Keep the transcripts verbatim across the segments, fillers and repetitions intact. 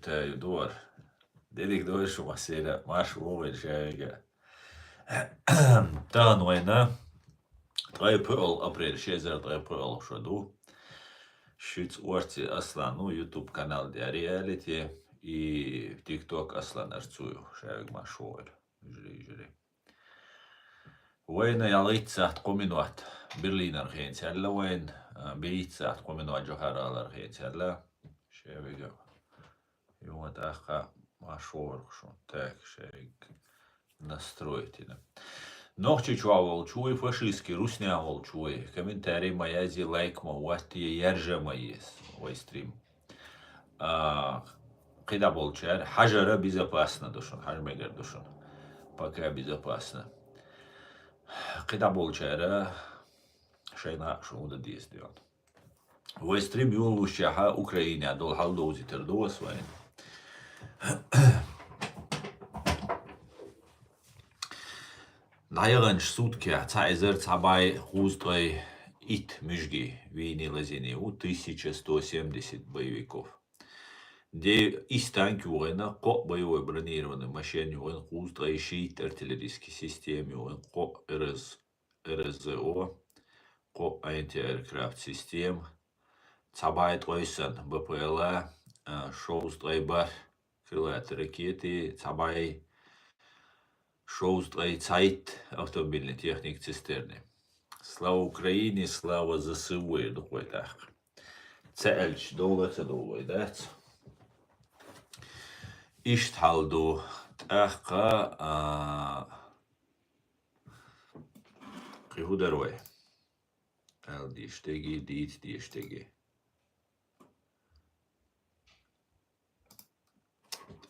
Та ю дуар. Дерриг дойр шу массера, марш вогӀийла шаьвига. Тахан вайна ткъе пхуьалгӀа апрель, ши эзар ткъе пхуьалгӀа шо ду. Шуьца орци Аслан, ну, YouTube канал Диа Реалити и TikTok Аслан Арцуев, шаьвига марш вогӀийла. Жири, жири. Вайна ялгӀитта сахьт кхо минот Берлинара хенца аьлла вайна, а, бийтта сахьт кхо минот Джохар-ГӀалара хенца аьлла. Шаьвига. Юха тӀаккха марш вогӀийла шун. Так, шаьвига настроить йина. Нохчийчохь волчу вуй, фашистский руснехь волчу вуй. Комментарий ма язъе, лайк ма хӀотте, яржа ма еза вай стрим. А, кхидӀа болчара, хьажара безопасно ду шуна, хьажа мегар ду шуна. Пока безопасно. КхидӀа болчара шайна а шу хӀун дан деза деана. Вай стрим йолалушчехьа Украинехь долу хьал довзийтар ду ас вайна. ДӀаяханчу суткехь цхьа эзар цхьа бӀе кхузткъе итт муьжги вийна лазийна ву, тысяча сто семьдесят боевиков. Де-, исс танк юхийна, кхоъ боевой бронированный машен юхийна, кхузткъе шийтта артиллерийский система юхийна, кхоъ РС, РСЗО, кхоъ антиаэркрафт система, цхьа бӀе ткъе сан БПЛА, а, шовзткъе бархӀ крылатые ракеты, цхьа бӀе шовзткъе цхьайтта автомобильная техника цистерны. Слава Украине, слава ЗСУ ду вай тӀаккха. Ца аьлча, довла ца довла вай дац. Иштта хьал ду. ТӀаккха, а, кхин хӀун дара вай? Аьлла дезаш дерг, дийца дезаш дерг.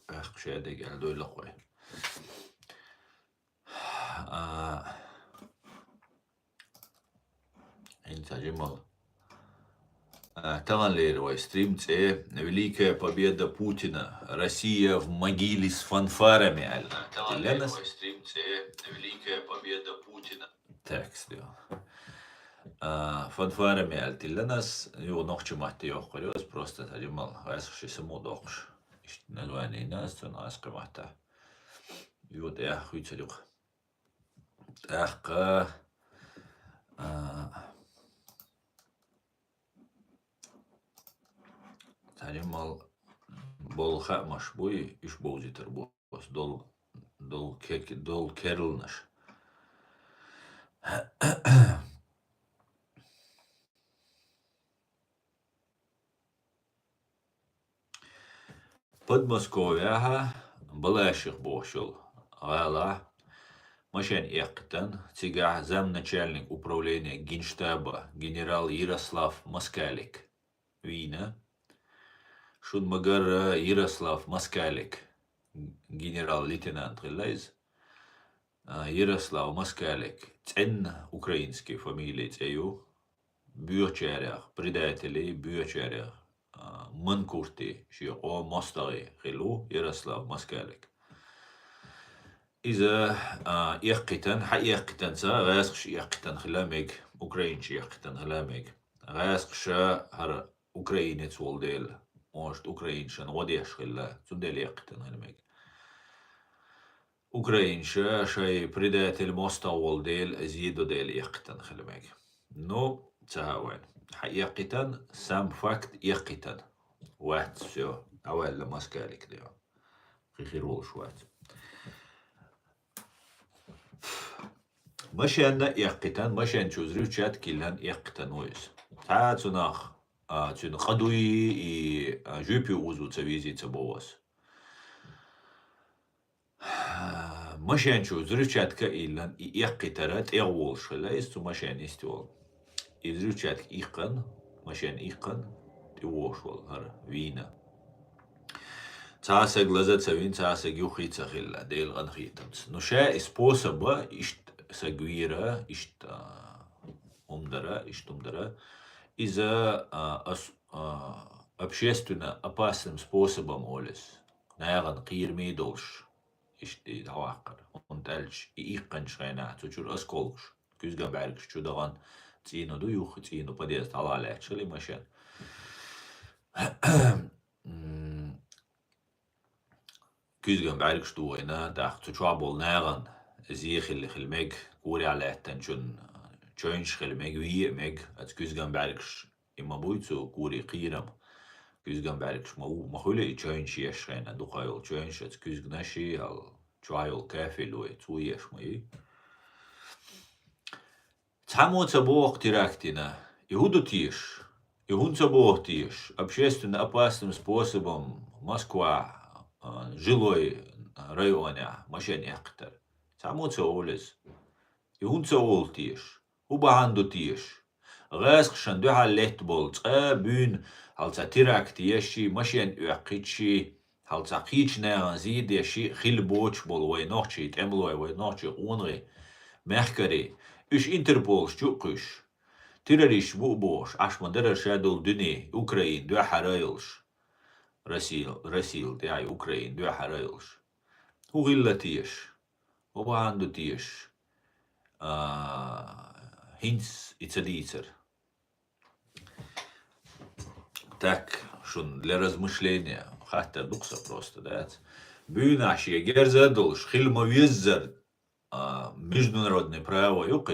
ТӀаккха шадерг аьлла дойла вай. А, хӀинца жимал. А, таханлера вай стрим цӀе «Великая победа Путина. Россия в могиле с фанфарами» аьлла. Таханлера вай стрим цӀе «Великая победа Путина». Текст, ё. А, фанфарами аьлла тиллина ас, юха нохчийн матте йоккхур ю ас, просто ца жимал, гӀаьскхаш ши саму доккхуш. Иштта название йина ас цунна гӀаьскхи матта. Юха тӀехь хуьйцур ю-кх. ТӀаккха, а, ца жимал болу хаамаш буй, уьш бовзийтар бу ас, долу, долу кек-, долу керланаш. Подмосковьехьа, Балашиха бохуш йолу гӀалахь, машен эккхийтина, цигахь замначальник управления Генштаба генерал Ярослав Москалик вийна. Шуна ма-гарра, Ярослав Москалик, генерал-лейтенант хилла иза. А, Ярослав Москалик, цӀенна украинский фамилия цӀе ю, боьхачарех, предателей, боьхачарех, а, манкуртий, шен къоман мостагӀий хилла ву Ярослав Москалик. Иза, а, эккхийтина, хьан эккхийтина ца, гӀаьскхаша эккхийтина хила мега, украинчу эккхийтина хила мега. ГӀаьскхаша хӀара украинец волу дела, может, украинцашна гӀо деш хилла, цундела эккхийтина хила мега. Украинцаша шайн предатель мостагӀа волу дела, иза йидо дела эккхийтина хила мега. Ну, ца хаьа вайна. Хьан эккхийтина, сам факт эккхийтина. Вац, всё, дӀаваьлла Москалик дела. Кхин хир волуш вац. Машенна эккхийтина, машен чу взрывчатка йиллина эккхийтина ву иза. Цхьа а цунах, а, цуьнан къа дуй и, а, жоьпе узу ца везий ца боху ас. Машен чу взрывчатка а йиллина, и эккхийтира тӀехволуш хилла иза цу машен йисте волу. И взрывчатка иккхина, машен иккхина, тӀевогӀуш волу хӀара вийна. Цхьа а саг лаза ца вина, цхьа а саг юххе ца хилла, Делан къинхетамца. Ну, ша и способа, иштта саг вийра, иштта, а, хӀума дара, иштта хӀума дара. Иза, а, ас-, а, общественно опасным способом олу иза. Нахана кхераме долуш, иштта и дӀаваккхар. ХӀунда аьлча и иккхинчу хенахь цу чуьра осколкаш, куьзга бӀаьргаш чу дахана, цӀийна ду юххе, цӀийна подъезд хьала лаьтташ хилла и машен. М, куьзган бӀаьргаш ду вайна, тӀаккха цу чохь болу нахана зе хилла хила мега, куре лаьттанчун чевнаш хила мега, ве а мега, оцу куьзган бӀаьргаш и ма буй цу куре кхерам. Куьзган бӀаьргаш ма ву, ма хуьлу и чевнаш еш хенахь, дукха йолу чевнаш, оцу куьзганаш и, хьал чохь йолу кафель вай, цо еш ма ю. Цхьаммо ца боху теракт йина. И хӀун ду теша? И хӀунда ца боху теша? Общественно опасным способом Москва, а, жилой районехь машен эккхийтар. Цхьаммо ца олу иза. И хӀунда ца олу теша? ХӀун бахьана ду теша? ГӀаскхашна дуьхьал летта болу цкъа буьйна хьал цхьа теракт ешший, машен оьккхуьйтушший, хьал цхьа кхечу нахана зе дешший хила боцуш болу вай нохчий тӀемалой, вай нохчий къонахий, мехкарий, уьш Интерполаш чу а кхуьссуш, террористаш бу а бохуш, Ӏаш ма дара ша долу дуьне, Украина дуьххьара а йолуш. Россия, Россияла тӀехь Украина дуьххьара а йолуш. ХӀун хилла теша? ХӀун бахьана ду теша? А, хӀинца и ца дийцар. Так, шун для размышления хаттар ду-кх сан просто, дац? Буьйнахь шен герз а долуш, хила ма веззара, а, международное право ю-кх,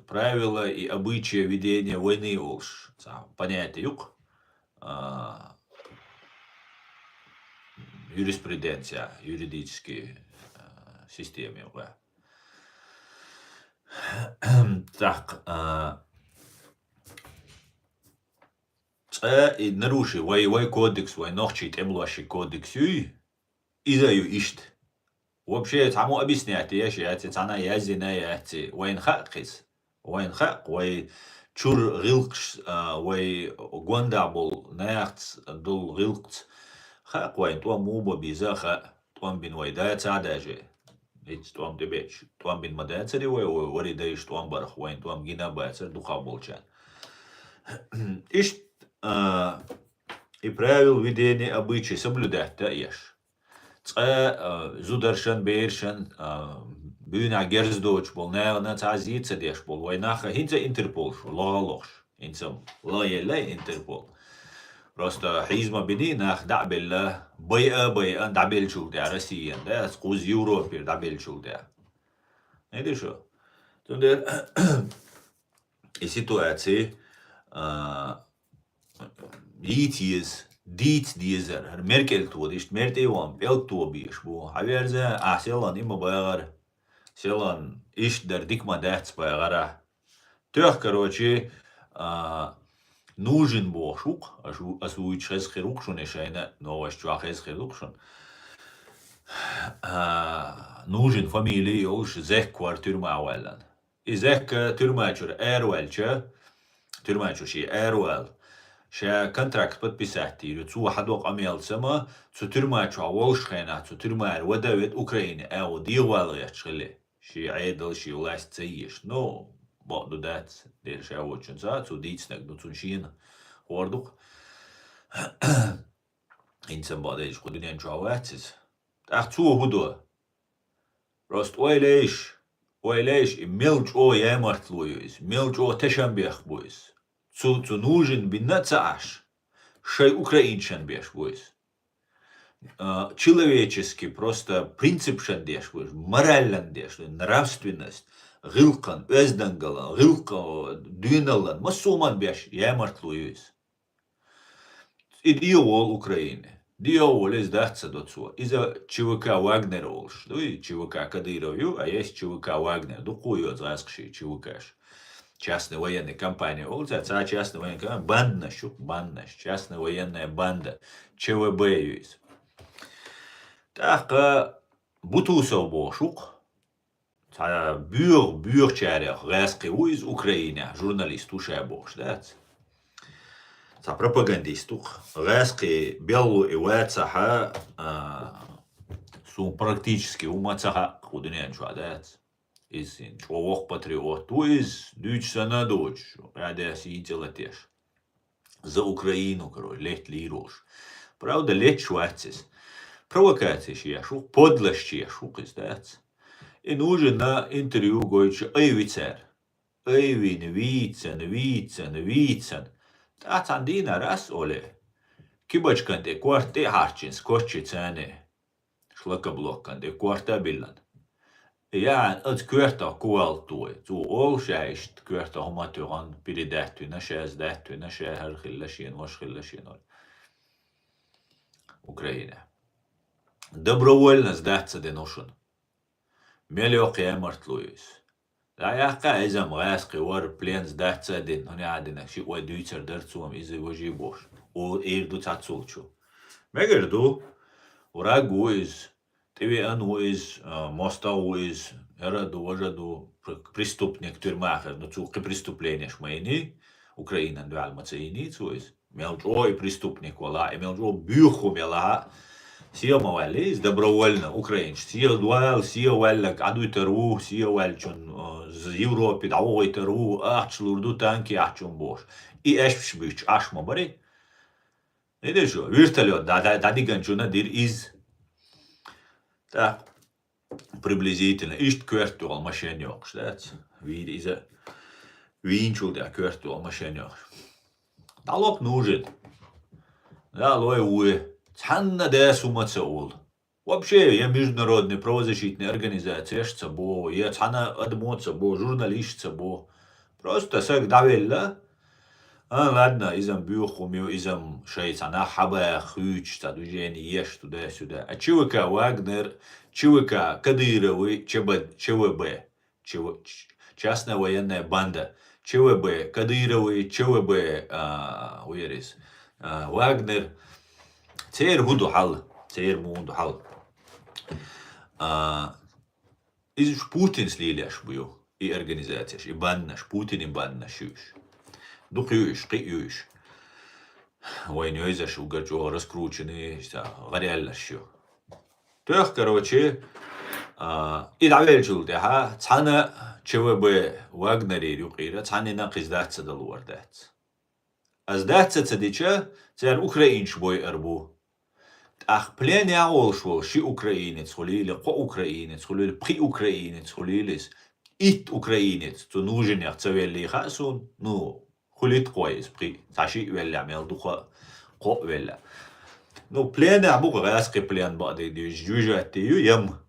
правила и обычаи ведения войны олуш, цхьа понятие ю-кх, а, юриспруденция, юридический, а, система ю-кх. Так, а, цкъа и наруши вай, вай кодекс, вай нохчий тӀемалоший кодекс юй, иза ю иштта. Вообще, цхьаммо объяснять еш яц, цхьанна яздина яц, вайна хаьа-кх иза. Вайна хаьа-кх, вай чуьра гӀиллакхаш, а, вай гондахь болу нахаца долу гӀиллакхаца хаьа-кх вайна, тӀом муха бан беза а хаьа, тӀом бина вай дацахь а даже. ХӀинца тӀом тӀебеача, тӀом бина ма дацара вай, вай вари дайша тӀом барх, вайна тӀом гина а бацара дукхах болчарна. Иштта, а, и правила ведения обычай соблюдать а еш. Цкъа, а, зударшан, берашан, а, буьйнахь герз доцуш болу нахана цхьа а зе ца деш болу вай нах хӀинца Интерпол шу, лоха а лохуш. ХӀинца ла елла Интерпол. Просто хьийза ма бини, нах дӀа а белла, байа а байа, дӀабеллачул тӀаьхьа Россияна, да, кхуза Европера дӀабеллачул тӀаьхьа. Хьедиш шу? Цундела и ситуаци, а, йийца еза, дийца дезара. ХӀара Меркель тоба, иштта мертӀий ван, пӀелг тоба езаш бу. Хьаверза, ахь селан и ма багӀара. Селан иштта дара дика ма дац багӀара. Тоьхна, короче, а, Нужин бохуш ву-кх, ас ву-, ас вуьйцуш хеза хир ву-кх шуна и шайна, новаш чохь хеза хир ду-кх шуна. А, Нужин фамили йолуш зекквар тюрьма а ваьллан. И зекка тюрьма чуьра араваьлча, тюрьма чу шен аравала, ша контракт подписать йира, цо хьадо къамел сама, цу тюрьма чохь волуш хенахь, цу тюрьмара вада а веда Украине агӀо дегӀавала гӀерташ хили. Шен Ӏедал, шен власть ца езаш. Ну, бакъду дац, дера ша воцучунца, цо дийцинарг ду, цунна шена хӀор ду-кх. ХӀинца бакъдерг кху дуьнен чохь вац иза. ТӀаккха цо хӀун до? Просто ойла еш, ойла еш, и мел чӀогӀа ямартло ю иза, мел чӀогӀа тешнабехк бу иза. Цу, цу Нужин бинна а ца Ӏаш, шайн украинцашна беш бу иза. А, человеческий просто принципшна деш бу иза, моральна деш бу, нравственность, гӀиллакхан, оьздангалан, гӀиллакхан, доьналлан, массо а хӀуманна беш ямартло ю иза. И дегӀаволу Украине. ДегӀаволу иза дац ца до цо. Иза Ч В К Вагнер олуш. Дуй, Ч В К Кадыров ю, а есть Ч В К Вагнер. Дукха йоцу гӀаскхаший Ч В К-ш. Частный военный компания олу цара, цара частный военный компания. Банднаш ю, банднаш. Частная военная банда. Ч В Б ю иза. ТӀаккха Бутусов бохуш ву-кх. Цхьа боьха, боьхачарех гӀаскхи ву иза Украинехь, журналист ву ша бохуш дац. Цхьа пропагандист ву-кх. ГӀаскхи беллу и вацахьа, а, суна практически хӀума ца хаьа кху дуьнен чохь дац. Иза хӀинца чӀогӀа воккха патриот ву иза, дуьйцуш санна а доцуш, гӀаьдеш йийцӀа латеш. За Украину, короче, летта лийр волуш. Правда, леташ вац иза. Провокацеш еш ву-кх, подлостеш еш ву-кх иза, дац? И Нужина интервью гойтуш айви цара. Айвина, вийцан, вийцан, вийцан. ТӀаккха цхьана дийнахь ас оле. Кибачкан тӀе корта тӀе а хьарчина, скотчи царна. шлакоблоккан тӀе корта а биллан. Я, оцу коьртах кувалт вай. Цо олу ша иштта коьртах хӀума а тоьхна, передать вина, ша сдать вина, ша хӀара хилла шена, ваша хилла шена. Украина. Добровольно сдаться дина шуна. Мел йоккха ямартло иза. ДӀаяккха иза-м гӀаьскхи вара, плен сдаться а дина, хӀунда а дина, шиъ вай дуьйцур дара цо-м иза важий бохуш. О, эр ду цхьаццулчу. Мегар ду, враг ву иза, тӀевеана ву иза, а, мостагӀа ву иза, яра ду, важа ду, пр-, преступник, тюрьма хир. Ну, цо кхин преступленеш ма йиний, Украинан дуьхьал ма ца йиний цо иза. Мел чӀогӀа и преступник валахь, и мел чӀогӀа буьйху мел ахь, сиха ма ваьллий иза добровольно, украинаш. Сиха вала, сиха ваьлларг Ӏадуьтур ву, сиха ваьллачун, э, з-, Европе дӀавохуьйтур ву, ахча лур ду, танки ахчун бохуш. И аьшпаш буьйцуш Ӏаш ма барий. Видишь, вертолёт дӀа-, дӀа-, дӀадигначунна дира иза. ТӀаккха приблизительно иштта коьрта тӀехула машен йоккхуш дац. Вийра иза вийначул тӀехь коьрта тӀехула машен йоккхуш. ДӀалокха нужен. Да, лой вуй. Цхьанна дас хӀума ца олу. Вообще, я международный правозащитный организацияш ца боху, я цхьана адамо ца боху, журналист ца боху. Просто саг дӀавелла. А, ладно, иза-м буьйху хӀума ю, иза-м шайн цхьа нах хьабаха, хуьйцуш, цхьа движение еш туда-сюда. А ЧВК Вагнер, ЧВК Кадыровы, ЧБ, ЧВБ, ЧВ, ч-, частная военная банда, ЧВБ Кадыровы, ЧВБ, а, вирис, а, Вагнер. Церан хӀун ду хьал? Церан муха ду хьал? А, иза уьш Путинс лелеш бу ю, и организацияш, и бандаш, Путинан бандаш ю уьш. Дукха ю уьш, кхин а ю уьш. Вайна йойзаш уггар чӀогӀа раскрученный, иштта гӀаръяьлларш ю. Тоьхна, короче, а, и дӀавеллачул тӀаьхьа цхьана ЧВБ Вагнерера юкъера цхьаннена кхин сдаться дала луур дац. А сдаться ца дича, цара украинцаш бойур бу. ТӀаккха пленехь волуш волу ши украинец хуьлийла, кхо украинец хуьлийла, пхи украинец хуьлийла иза, итт украинец цу нуженех ца веллий хаьа суна, ну, хуьлийла кхо иза, пхи, цхьа шиъ веллехь мел ду, кхо, кхо а веллехь. Ну, пленехь бу-кх гӀаьскхи плен бакъдерг дийша, движение ю, ям.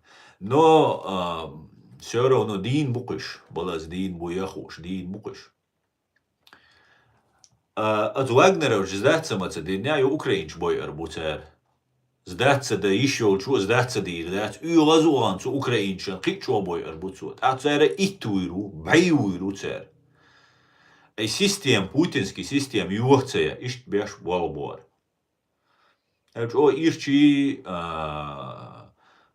Но, а, всё равно дийна бу-кх уьш, балаза дийна бу я хууш, дийна бу-кх уьш. А, оцу Вагнеровчу сдаться ма ца динехь, ю украинцаш бойур бу цара. Сдаться дан йиш йолчо сдаться дийр дац, оьгӀаз а вахана цу украинцашна кхин а чӀогӀа бойур бу цо. ТӀаккха цара итт вуьйр ву, бӀе вуьйр ву цара. Ай система, путинский система йоха ца ян, иштта беш болх бора. Э, чӀогӀа ирчий, а,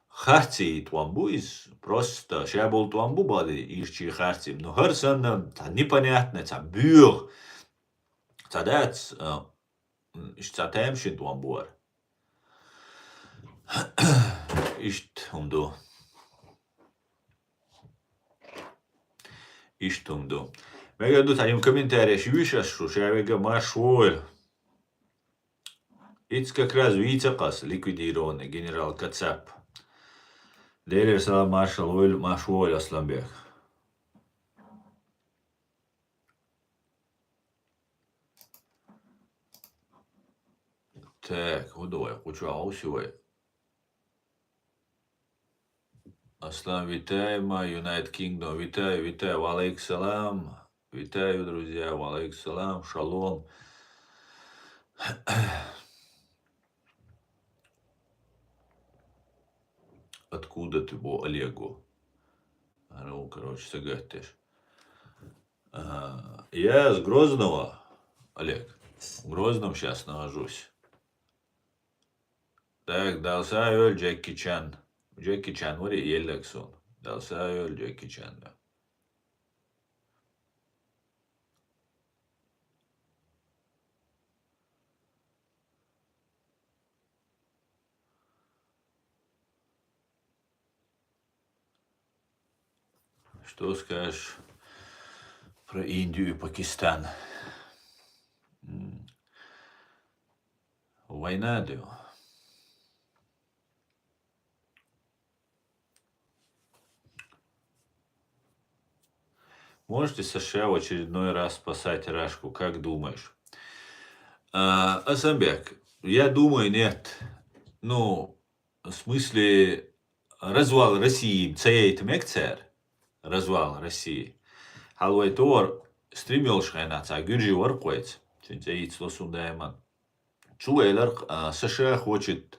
харций тӀом бу иза. Просто ша болу тӀом бу бакъдерг ирчий, харций. Ну, хӀара санна, цхьа непонятно, цхьа боьха, цхьа дац, а, м, иштта цхьа тамашийна тӀом бу хӀара. Иштта хӀума ду. Иштта хӀума ду. Мегар ду, цхьа комментарий еш вуьйш ас шу, ша вега марш войла. Иза как раз вийца-кх ас, ликвидированный генерал Кацап. Делера салам, маршалла войла, марш войла, Асланбек. Так, хӀун ду вай, кху чохь хӀун сий вай? Аслан, витаем, United Kingdom, витаю, витаю, ва алейкум салам. Витаю, друзья, ва алейкум салам, шалом. Откуда ты, бо Олегу? А ну, короче, сагаттеш. Ага. Я с Грозного, Олег. В Грозном сейчас нахожусь. Так, Дала сов йойла, Джеки Чан. Джеки Чан варий, еллаг суна. Дала сов йойла, Джеки Чан, да. Что скажешь про Индию и Пакистан? М. Война, да. Может ли США в очередной раз спасать Рашку, как думаешь? А, Асамбек, я думаю, нет. Ну, в смысле, развал России ца яйта мега цара. Развал России. Хьал вай товар стрим йолуш хенахь цхьа гуьржи вара кхойца. Цуьнан цӀе йицло суна даиман. Цо элира, а, США хочет,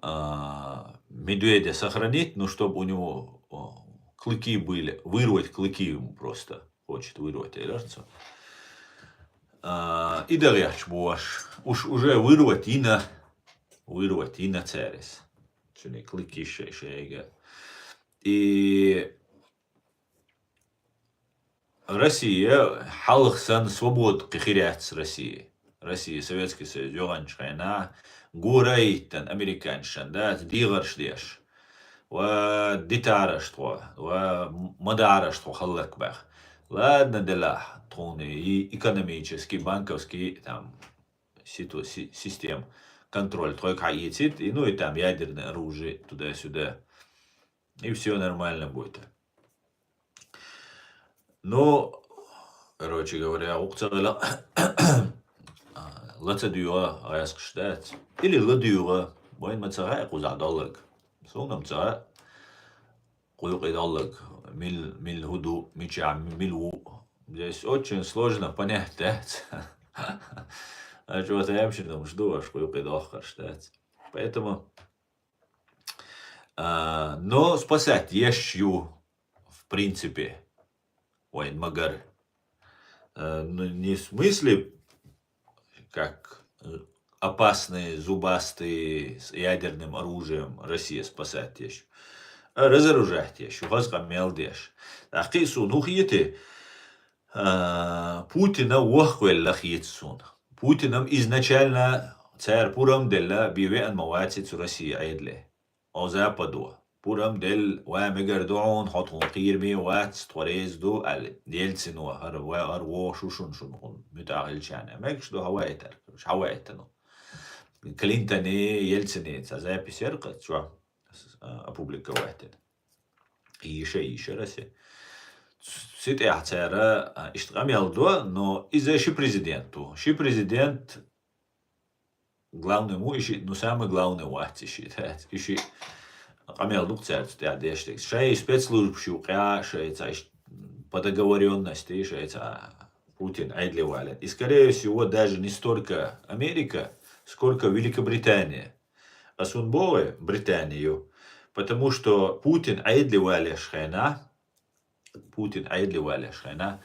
а, медведя сохранить, ну, чтобы у него, а, клыки были, вырвать клыки ему просто хочет вырвать, элира цо. А, и дагӀехча бу аш. Уж уже вырвать йина, вырвать йина цара иза. Цуьнан клыки шай-, шайга. И Россия хьалха санна свобода кхин хир яц Россия. Россия, Советский Союз йогӀанчу хенахь гора а йиттина, американцашна дац, дегӀарш деш. Ва дитараш тхо, ва мадараш тхо хӀаллакбаьхна. Ладно, делахь, тхуна и экономический, банковский, там, ситу-, си-, система, контроль тхойга хьаэцийта, и, ну, и там ядерное оружие туда-сюда. И всё нормально будет. Ну, короче говоря, гӀуллакх ца хилла, а, ла ца дуьйгӀа гӀаскхаш дац. Или ла дуьйгӀа, вайна ма ца хаьа кхузахь долларг. Суна-м ца хаьа, кху юкъа долларг, мил-, мил хӀу ду, мичахь мил ву. Здесь очень сложно понять, дац. А чё, вот аьмшина хӀумаш ду, аш кху юкъа дохкарш дац. Поэтому А, но спасать еш ю, в принципе, вайн магар. Э, ну, не в смысле, как, э, опасные, зубастые, с ядерным оружием Россия спасать еш. А разоружать еш, хаза къамел деш. ТӀаккха и суна хӀун хетий? А, Путина вохвелла хеташ суна. Путинам изначально цара пурам делла бен веана ма вац цу Россия Ӏедале. О Западо. Пурам делла, ва мегар ду хьуна, хьо тхуна кхераме вац, тхо реза ду, аьлла, Ельцино, хӀара ва, хӀара вогӀуш ву шуна, шуна хӀун муьтӀахь хилчарна. Мегаш ду хьаваийтар, короче, хьаваийтану. Клинтоне, Ельцине цхьа запись яра кху чохь, а, опубликовать дина. Йиша, йиша Россия. Цу тӀехь цара, а, иштта къамел до, но иза ши президент ву. Ши президент главный ву, и ши, ну, самый главный вац и ши, да, и ши къамел ду-кх цара цу тӀехь деш дерг. Шайн спецслужбаш юкъа, шайн цхьа иш-, по договорённости, шайн цхьа Путин Ӏедале валийта. И, скорее всего, даже не столько Америка, сколько Великобритания. Ас хӀунда боху Британию? Потому что Путин Ӏедале валеш хенахь, Путин Ӏедале валеш хенахь,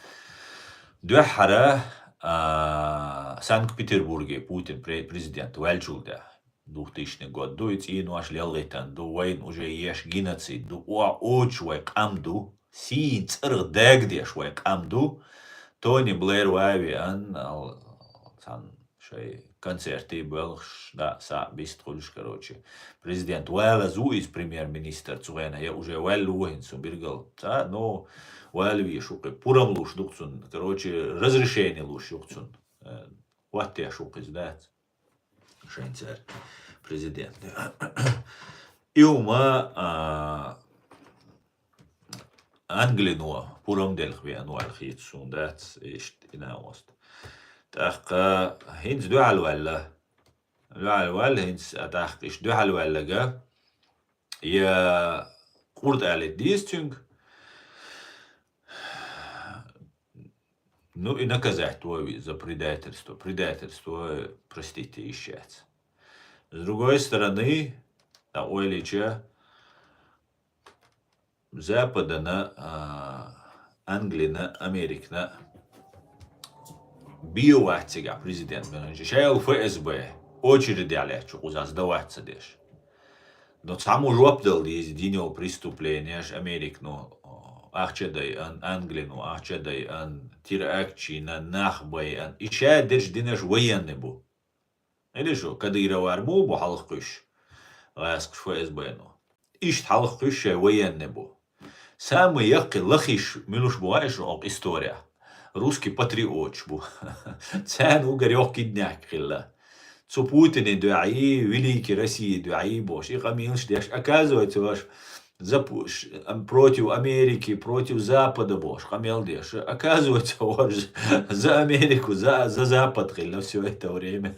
дуьххьара, а, Санкт-Петербурге Путин пре-, президент ваьллачул тӀаьхьа, двухтысячный год ду, и цӀенош лелхийтина ду, вайна уже еш геноцид ду, о-, очу вай къам ду, сийна цӀарах дагадеш вай къам ду, Тони Блэр ван веана, ал-, цхьана шайн концерте боьлхуш, да, схьа бист хуьлуш, короче. Президент валаза ву иза премьер-министр цу хенахь, я уже ваьлла ву хӀинца цу биргал. Ца, ну, вала веш ву кхин, пурам луш ду-кх цунна, короче, разрешение луш ю-кх цунна. Э, хӀоттеш ву кхин иза, дац. Шайн цара президент. И хӀума, а, Англино пурам делха веана ваьлла хеташ суна дац, иштта и накъост. ТӀаккха хӀинца дуьхьал ваьлла. Дуьхьал ваьлла хӀинца, а тӀаккха иштта дуьхьал ваьлларг, я къурд алийта деза цуьнга, ну, и наказать ву за предательство. Предательство, простите, йиш яц. С другой стороны, тӀаккха ойла йича, Западана, а, Англина, Американа бен вац цигахь президент, шайл ФСБ очередехь лаьтташ ву кхузахь, сдаваться деш. Но цхьаммо жоп дала деза дина йолу преступленеш, Американо, а, ахча дайъан, Англино ахча дайъан, теракташ йина, нах байъан. И ша дерш динарш военный бу. Или шу, Кадыровар муха бу хьалха кхуьйсуш, гӀаскхаш ФСБ-но? Иштта хьалха кхуьйсуш шайн военный бу. Самый яккхий лахиш муьлш бу ваиша оха история? Русский патриоташ бу. Царна угар йоккха киднек хилла. Цу Путине дуьхьий, великий России дуьхьий бохуш, и къамелаш деш, оказывается, ваш за пу-, ш-, ам, против Америки, против Запада бохуш къамел деш. Оказывается, вож за Америку, за, за Запад хилла все это время.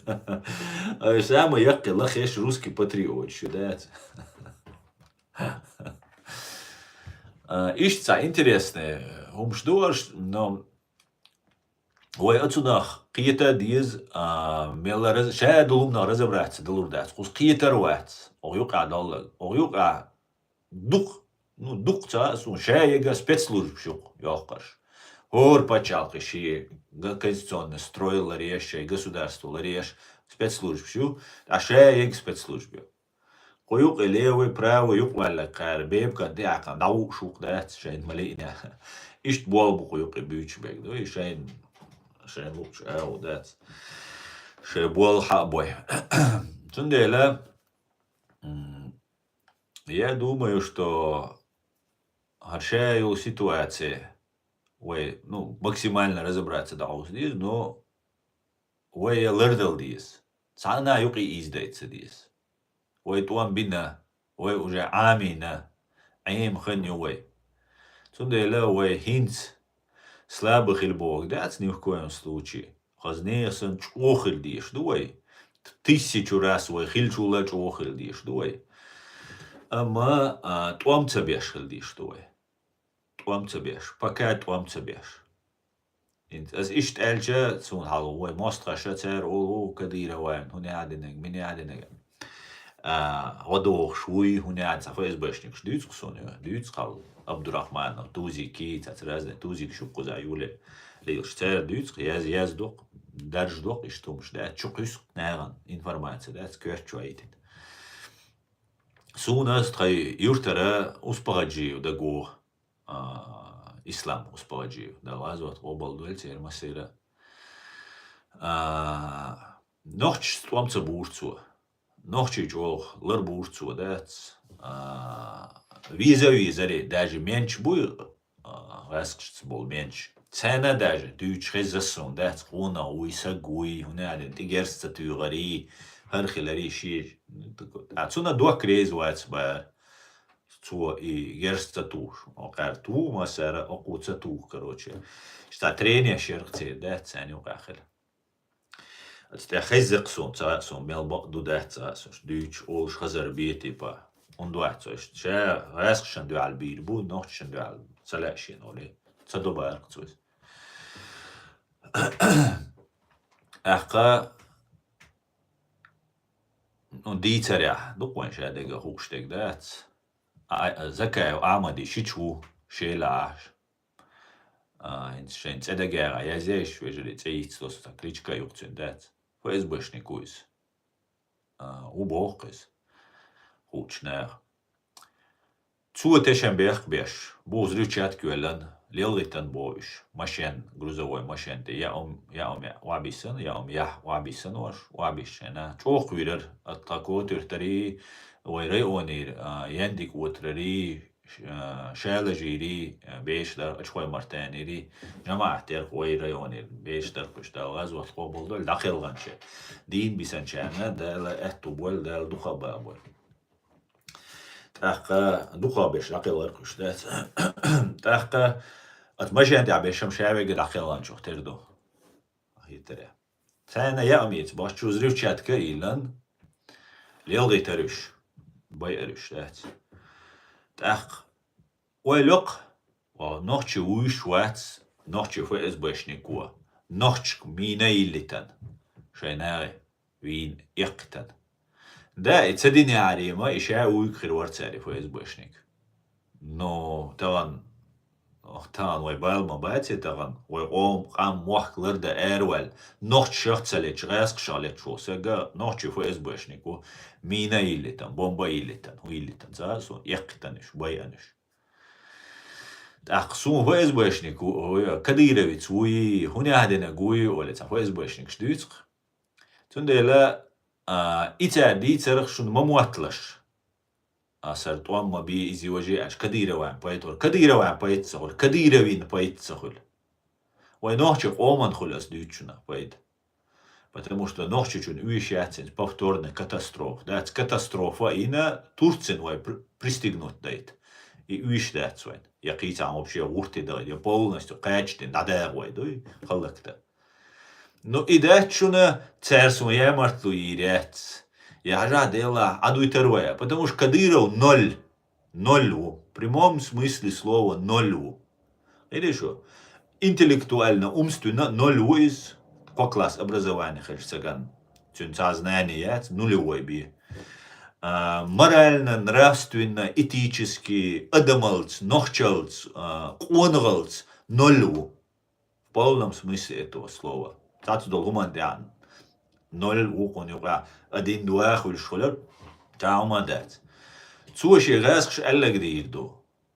Э, самый яккхий лахеш русский патриот шу, да? А, иштта цхьа интересный хӀумаш ду аша, но вай оцунах кхета а деза, а, мелла раз-, ша долу хӀуманах разобраться далур дац. Кхуза кхетар вац. Оха юкъа долла. Оха юкъа дукх-, ну, дукх ца а суна, ша ега спецслужбаш юкъа йоккхуш. ХӀора пачхьалкхе шен га-, конституционный строй ларъеш, шайн государство ларъеш спецслужбаш ю, ткъа ша ега спецслужба ю. Кху юкъе левый, правый юкъа ваьлларг кхара бебакан тӀеӀаькхна дӀавуъуш ву-кх дац шайна ма лиънехь. Иштта болх бу кху юкъе буьйцуш берг ду, и шайна, шайна луъучу агӀо дац. Шайн болх хьа а бой. Цундела, м, я думаю, что хӀара ша йолу ситуация вай, ну, максимально разобраться дӀахьовса деза, но вай я лардала деза. Цхьанна а юкъе ийзадайта ца деза. Вай тӀом бина, вай уже Ӏамийна, Ӏема хан ю вай. Цундела вай хӀинца слабый хила бохург дац ни в коем случае. Хаза нехан санна чӀогӀа хила дезаш ду вай. Тысячу раз вай хиллачул а чӀогӀа хила дезаш ду вай. Амма, а, тӀом ца беш хила дезаш ду вай. ТӀом ца беш. Пока тӀом ца беш. ХӀинца ас иштта аьлча, суна хьалха вай мостагӀаша цара олу, Кадырова хӀун яхьа динарг, мин яхьа динарг. А, гӀо дохуш вуй, хӀун яхьа цхьа ФСБшникаш дуьйцу-кх суна, дуьйцу-кх хьал Абдурахманов, Тузики, цхьацца разные Тузикаш ю-кх кхузахь юле лелаш. Цара дуьйцу-кх, яз-, яздо-кх, даржадо-кх иштта хӀумаш, да, чу кхуьссу-кх нахана информация, да, коьрта чу Ӏийтина. Суна аса тхайн юьртара Успагьаджиев дагадогӀу. А, Ислам Успагьаджиев, Дала гӀазот къобалдойла церан массеран. А, нохчашца тӀом ца буур цо. Нохчий чӀогӀа лар буур цо, дац. А, веза-везаре, даже менчаш буй, а, гӀаскхашца болу менчаш. Царна даже дуьйцуш хезна суна, дац, къонах вуй, саг вуй, хӀунда аьлча тӀе герз ца туьйхарий, хӀара хиларий шен. А, цунна доккха реза вац бара. Цо и герз ца тухуш, кхара туху массара, оцо ца туху, короче. Иштта тренеш яра-кх церан, да, царна юкъахь хила. Оцу тӀехь хезза-кх суна, ца а суна мел бакъ ду, дац, ца а суна дуьйцуш, олуш хазар бен, типа. ХӀунда вац цо иштта? Ша гӀаскхашна дуьхьал бийр бу, нохчашна дуьхьал ца лаьа шена олий. Ца до бара-кх цо иза. ТӀаккха, ну, дийцарехь, дукха вайн ша дегах хууш дерг дац. А, а, Закаев Ахьмади шича ву, Шелахь Ӏаш. А, хӀинца шайн цӀе дагагӀа язъеш, вежарий, цӀе йицло сан, кличка юкъа цуьнан дац. ФСБшник ву иза. А, ву боху иза. Хуучу наха. Цо тешан бехк беш, бу взрывчатка йоьллан, лелгӀиттан боху уьш. Машен, грузовой машен тӀе, яа хӀума, яа хӀума охьабиссина, яа хӀума яхь охьабиссина ош, охьабиссина. ЧӀогӀа кхуьйрара, ат тхан котуьртарий, вай районера, а, Яндик отарарий, ш-, а, Шалажийрий, а, беш дара, Ачхой Мартанийрий, жамаӀат дерг вай районера беш дара, кхуьш Дала гӀазот къобалдойла, дӀакхелханча. Дийна бисанчарна Дала аьтту бойла, Дала дукха а бан бойла. ТӀаккха дукха беш дӀакхелхар кхуьш дац. ТӀаккха ат машен тӀехь беш-м ша вега дӀакхелханчух тера ду. Хетарехь. Царна яа хӀума эца боху, чу взрывчатка а йиллан, лелгӀийтар уьш, байар уьш дац. ТӀаккха ойла йо-кх, о, нохчи вуьйш вац, нохчи ФСБшник ву, нохчашка мина йиллитан, шайн нахе вийна эккхитан. Да, и ца динехьара-м, и ша вуьйга хир вара цара, и ФСБшник. Но тахана, тахана вай бала ма бац, тахана вай къом, къам, мохк лардан араваьлла, нохчашах ца лечу, гӀаскхашах лечу волу сага, нохчи ФСБшник ву, мина йиллитан, бомба йиллитан, хӀун йиллитан, ца а суна, эккхитан уьш, байан уьш. ТӀаккха суна ФСБшник ву, ой, кадыровец вуй, хӀун яхьа динарг вуй, олий цхьа ФСБшникаш дуьйцу-кх. Цундела, а, и цара дийцарх шуна ма мотталаш. А, сара тӀом ма бе иза йожий аьлча, Кадырован пайда хуьлу. Кадырован пайда ца хуьлу, Кадыровин пайда ца хуьлу. Вай нохчи къоман хуьлу ас дуьйцучунах пайда. Потому что нохчичун уьйш яц хӀинца повторный катастрофа. Дац, катастрофа а йина, Турцин вай пр-, пристегнуть дайта. И уьш дац вайн. Я кхийцам вообще гӀурт и дагӀа, я полностью кхачдина дӀадагӀа вай дуй, халлакта. Ну, и дац шуна, цаьрца ван ямартлу йийр яц. Я хьажа дела, Ӏадуйтар вай, потому что Кадыров ноль. Ноль ву. В прямом смысле слова ноль ву. Или что? Интеллектуально, умственно ноль ву из, кхо класс образования хилча цаган. Цуьнан цхьа знание яц, нулевой бе. А, морально, нравственно, этически, адамалц, нохчалц, а, къонагӀалц ноль ву. В полном смысле этого слова. Цац долу хӀуманна тӀехь ноль ву кхунна юкъа, а дин дуьхьа хуьлуш хуьлура, цхьа хӀума дац. Цо шен гӀазкхаша аьлларг дийр ду.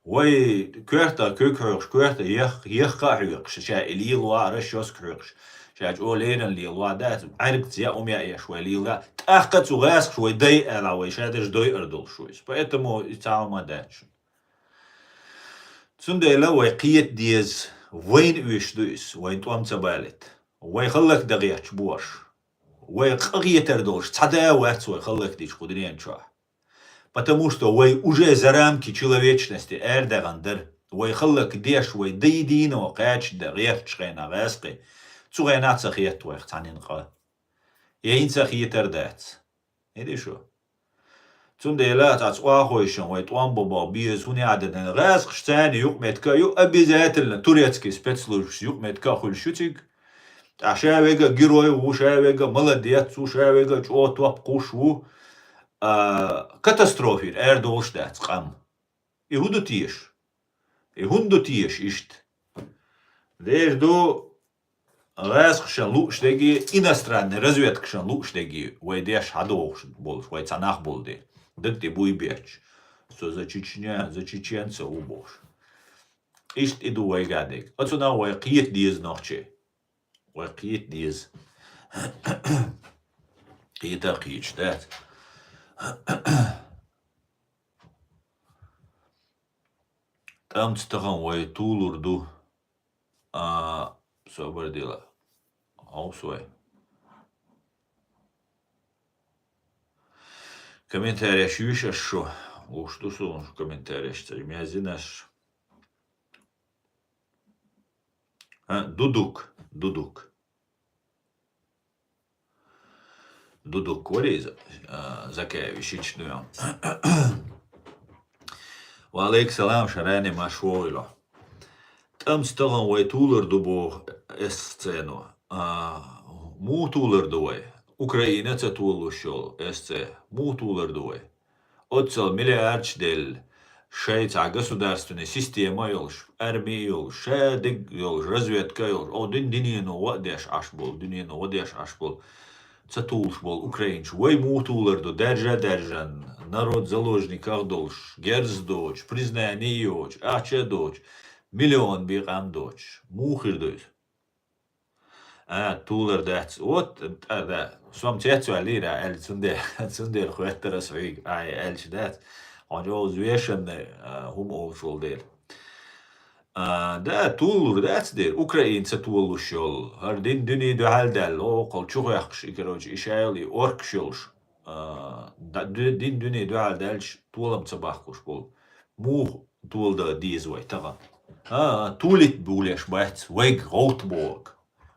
Вай коьрта куьг хьоькхуш, коьрта ех-, ехха а хьоькхуш, ша и лело а расчёска хьоькхуш, ша чӀогӀа леррина лело а дац, Ӏаьргца яа хӀума яа еш вай лела, тӀаккха цу гӀазкхаша вай дай аьлла, вай ша дерш дойур долуш ву иза. Поэтому и цхьа хӀума дац шуна. Цундела вай кхета деза, вайна оьшуш ду иза, вайн тӀом ца балийта. Вай хӀаллакдан гӀерташ бу уьш. Вай къахетар долуш цхьа да а вац вай хӀаллакдича кху дуьнен чохь. Потому что вай уже за рамки человечности арадаьхна дара. Вай хӀаллакдеш, вай дай дийно кхачадан гӀертачу хенахь гӀазкхий, цу хенахь ца хетта вайх цхьаннан къа. Я хӀинца а хетар дац. ХӀинца шу. Цундела цхьацца охьахойшан вай тӀом бан боху беза хӀун яхьа дина. ГӀазкхаш царна юкъаметтиг а ю, обязательно турецкий спецслужбаш юкъаметтиг а хуьлуш ю цига. Ткъа ша вега герой ву, ша вега молодец ву, ша вега чӀогӀа топ кхуш ву. А, катастрофера арадолуш дац къам. И хӀун ду теша? И хӀунда ду теша иштта? Дера ду, гӀазкхашна лууш дерг, иностранный разведкашна лууш дерг, вай деш хьадохуш болуш, вай цхьа нах болу дела. Даг тӀе буй бетташ. Со за Чечня, за чеченцев ву бохуш. Иштта и ду вайга дерг. Оцунах вай кхета деза нохчий. Вай кхета деза. Кхета а кхеташ дац. ТӀамца тахана вай тулур ду. А, собар дела. Хьовса вай. Комментареш юьйш аш шу. Луш ду суна комментареш ца мязинаш. А, Дудук, Дудук. Дудук вара иза, а, Закаевич, ичнуьйхьа. Ва алейкум салам, Шарани, марша вогӀийла. ТӀамца тахана вай тулар ду боху эс цено. А, муха тулар ду вай? Украина ца толуш йолу эс цэ. Муха тулар ду вай? Оццал миллиардаш делла, шайн цхьа государственная система а йолуш, арми а йолуш, ша дерг а йолуш, разведка а йолуш, о, дин, динено гӀо а деш Ӏаш болу, динено гӀо деш Ӏаш болу, ца тулуш болу украинаш, вай муха тулар ду, даьржа а даьржина, народ заложниках а долуш, герз а доцуш, признание а йоцуш, ахча а доцуш, миллион бен къам доцуш. Муха хир ду иза? А, тулар дац. Вот, а, да. Сом цецваьллера, аьлла, цундела, цундела хоьттара ас хьоьга, а, аьлча дац. Хьо чӀогӀа взвешенный, а, хӀума олуш волу дела. А, да, тулар дац дера. Украина ца толуш йолу. ХӀара дин дуьне дуьхьал даьлла, о, кхал чу хоьхкуш, и, короче, и шайла, и оркаш йолуш. А, да, ду-, дин дуьне дуьхьал даьлча, толам ца бахкуш болу. Муха тола дан деза вай тахана? А, тулит булеш бац, вайга гӀовт боху.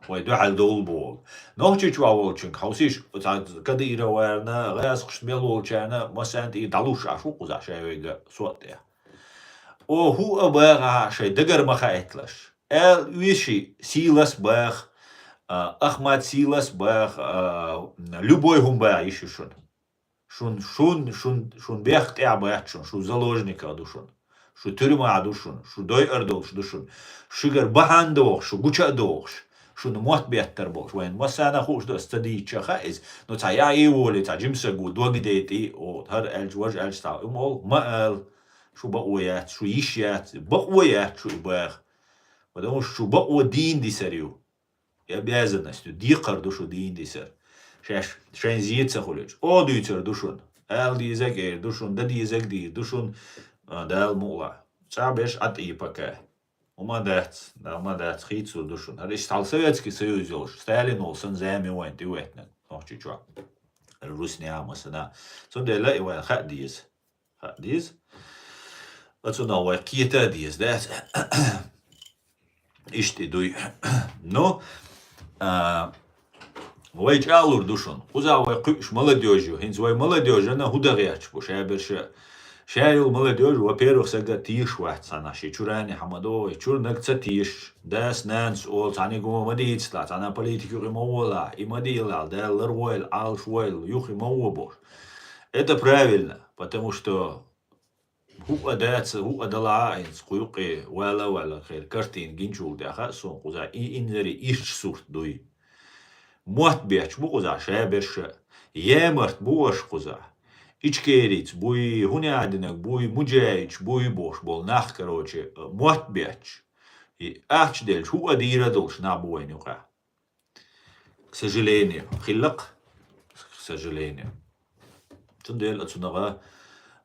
Вай дуьхьал довла боху. Нохчийчохь волчуьнга хьовсийша, оцу Кадыроварна, гӀазкхашна мел волчарна, массарна тӀе дӀалуш Ӏаш ву кхузахь шайн вайга сотӀе. О, хӀу а бахахь, шайн дагара ма хаийталаш. Аьлла веши Силас баха, а, Ахмат Силас баха, а, любой хӀума баха йиш ю шуна. Шун, шун, шун, шун бехк тӀехь бац шун, шу заложниках ду шун. Шу тюрьмахь ду шун, шу дойъар долуш ду шун. Шуьгара бахьана дохуш, шу гуча а дохуш, шуна мотт беттар болуш. Вайн массарна хууш ду, ас ца дийча хаьа иза. Ну, цхьа яа и волий, цхьа жимсаг ву, дог дейтӀий, о, хӀара аьлча, важа аьлча, цхьа, и ма олу, ма ала. Шу бакъо яц, шу йиш яц, бакъо яц шу и баха. Потому что шу бакъо дийна дисар ю. И обязанность ю, декхар ду шу дийна дисар. Шаьш шайн зен ца хуьлуьйтуш. О, дуьйцур ду шуна. Ала дезаг эр ду шуна, дан дезаг дийр ду шуна, а, Дала мукъалахь. ЦӀа беш Ӏа тӀе пока. ХӀума дац, Дала ма дац, хийцур ду шуна. ХӀара иштта хьал Советский Союз йолуш, Сталин волу сан зама ю вайн тӀе веттинарг, Нохчийчохь. ХӀара русни а, массана а. Цундела и вайн хаа деза. Хаа деза. Оцунах вай кхета а деза, дац? Иштта и дуй. Ну, а, вай чӀагӀлур ду шуна. Кхузахь вай кхуьуш молодёжь ю. ХӀинца вай молодёжана хӀу дан гӀерташ бу, шаберш а. Ша йолу молодёжь, во-первых, сага тешаш вац цхьанна, шен чуьрани хьан ма догӀий, чуьра наг ца тешаш, дас-нанас олу, цхьаьнниг ма дийцалахь, цхьанна политика юкъа ма волахь, и ма дийлахь, Дала ларвойла, Ӏалашвойла, юххе ма во бохуш. Это правильно, потому что хӀуъа дац, хӀуъа далахь а, хӀинца кху юккъе вала а ваьлла хир картина гинчул тӀаьхьа а суна кхузахь и инзаре иштта сурт дуй. Мотт бетташ бу кхузахь шаберш а, ямарт бу аша кхузахь. Ичкерийц буй, хӀунда а динарг буй, муджаидаш буй бохуш болу нах, короче, мотт бетташ. И ахча делча, хӀуъа дийр а долуш нах бу вайна юкъахь. К сожалению. Хилла-кх. К сожалению. Цундела оцунах,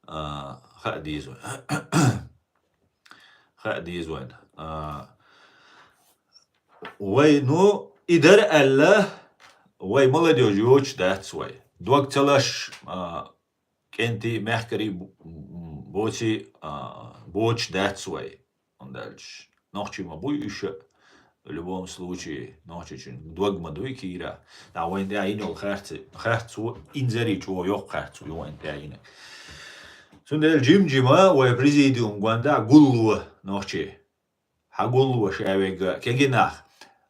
а, хаа деза вайн. Хаа деза вайн. А, вай, ну, и дара аьлла, вай молодёжь йоцуш дац вай. Дог ца лаш, а, кӀентий, мехкарий бу-, м, боций, а, боцуш дац вай. ХӀунда аьлча нохчий ма буй уьш а, в любом случае, нохчичун дог ма дуй кийра. ТӀаккха вайна тӀехь йина йолу харц, харц ву, инзаре чӀогӀа йоккха харц ву вайна тӀехь йина. Цундела жим-жима вай президиум гондахь гулло нохчий. Хьан гулло ша вега кегий нах?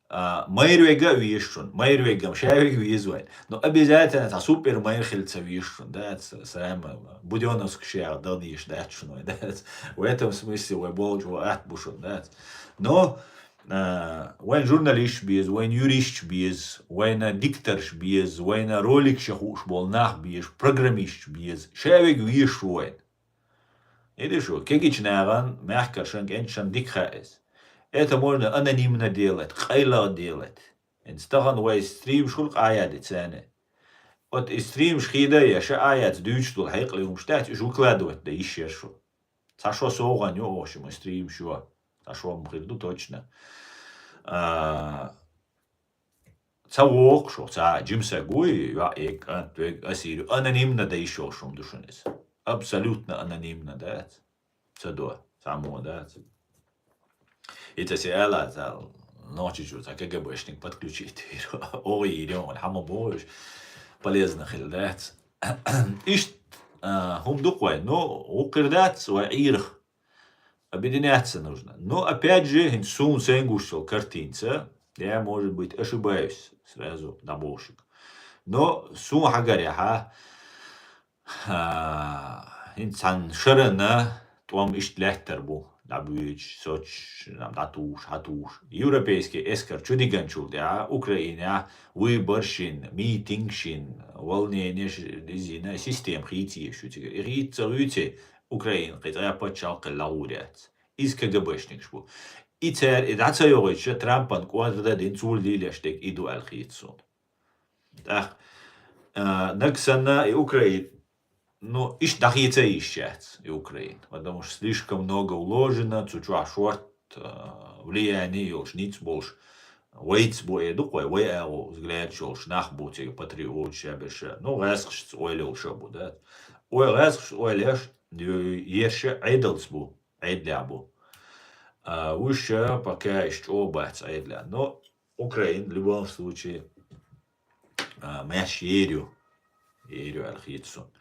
А, майра вега а везаш шуна. Майра вега-м ша вега веза вайн. Но обязательно цхьа супер майра хила ца везаш шуна, дац? Сама будённовск шех дан дийш дац шуна вайн, дац? В этом смысле вай болчу ван атта бу шуна, дац? Но, а, вайн журналисташ беза, вайн юристаш беза, вайн дикторш беза, вайн роликаш хууш болу нах беза, программисташ беза. Ша вега везаш ву вайн. Иди шу, кегичу нахана, мехкаршан, кӀенташан дика хаьа иза. Это можно анонимно делать, къайлаха делать. ХӀинца тахана вай стримаш хуьлу къаядицане. Вот и стримаш хийда я, ша а яц дуьйцуш долу хьекъале хӀумаш дац, уьш выкладывать дан йиш яра шу. Цхьа шо согӀан ю оха шу, ма стримаш ю. Цхьа шо ма хир ду точно. А, ца вокху шу, ца жимсаг вуй, йоӀ, кӀант, вег, асир ю, анонимно дан йиш йолуш хӀума ду шуна иза. Абсолютно анонимно дац. Ца до, цхьаммо дац. И ца се ала, ца нохчичу, ца КГБшник подключить вийр. Оха йийр ю, хьан ма бохуш, полезно хила дац. Иштта, а, хӀума ду-кх вай, ну, вукхир дац вай Ӏийрах. Объединяться нужно. Но опять же, хӀинца суна сайн гуш йолу картинца, я, может быть, ошибаюсь, сразу дӀабохушиг. Но суна хьагарехьа, а, хӀинца цхьана шарана тӀом иштта лаьттар бу, дӀабоьдуш, соцуш, дӀатухуш, хьатухуш. Европейский эскар чу диганчул тӀаьхьа Украинехь выборш йина, митингаш йина, волнениеш дизина, система хийца езаш ю цигара. И хийца ца хуьйций, Украина кхин цкъа пачхьалкх хилла гӀур яц. Иза КГБшникаш бу. И цара и дӀа ца йогӀуьйтуш, Трампан кӀорда дина, цо лелош дерг и ду аьлла хета суна. ТӀаккха, а, нагахь санна и Украина, ну, иштта дӀахеца а йиш яц и Украина, потому что слишком много вложено, цу чохь шорт, а, влияние йолуш, ницкъ болуш, вайца бу, э, ду-кх вай, вай агӀо взглядаш йолуш нах бу цига, патриоташ а, берш а. Ну, гӀаьскхашца ойла йолуш а бу, да? Ой, гӀаьскхашца ойла еш, ю-, ерш а Ӏедалца бу, Ӏедалехь бу. А, уьш а пока иштта чӀогӀа бац Ӏедалехь. Но Украина, в любом случае, а, маьрша ер ю. Ер ю аьлла хета суна.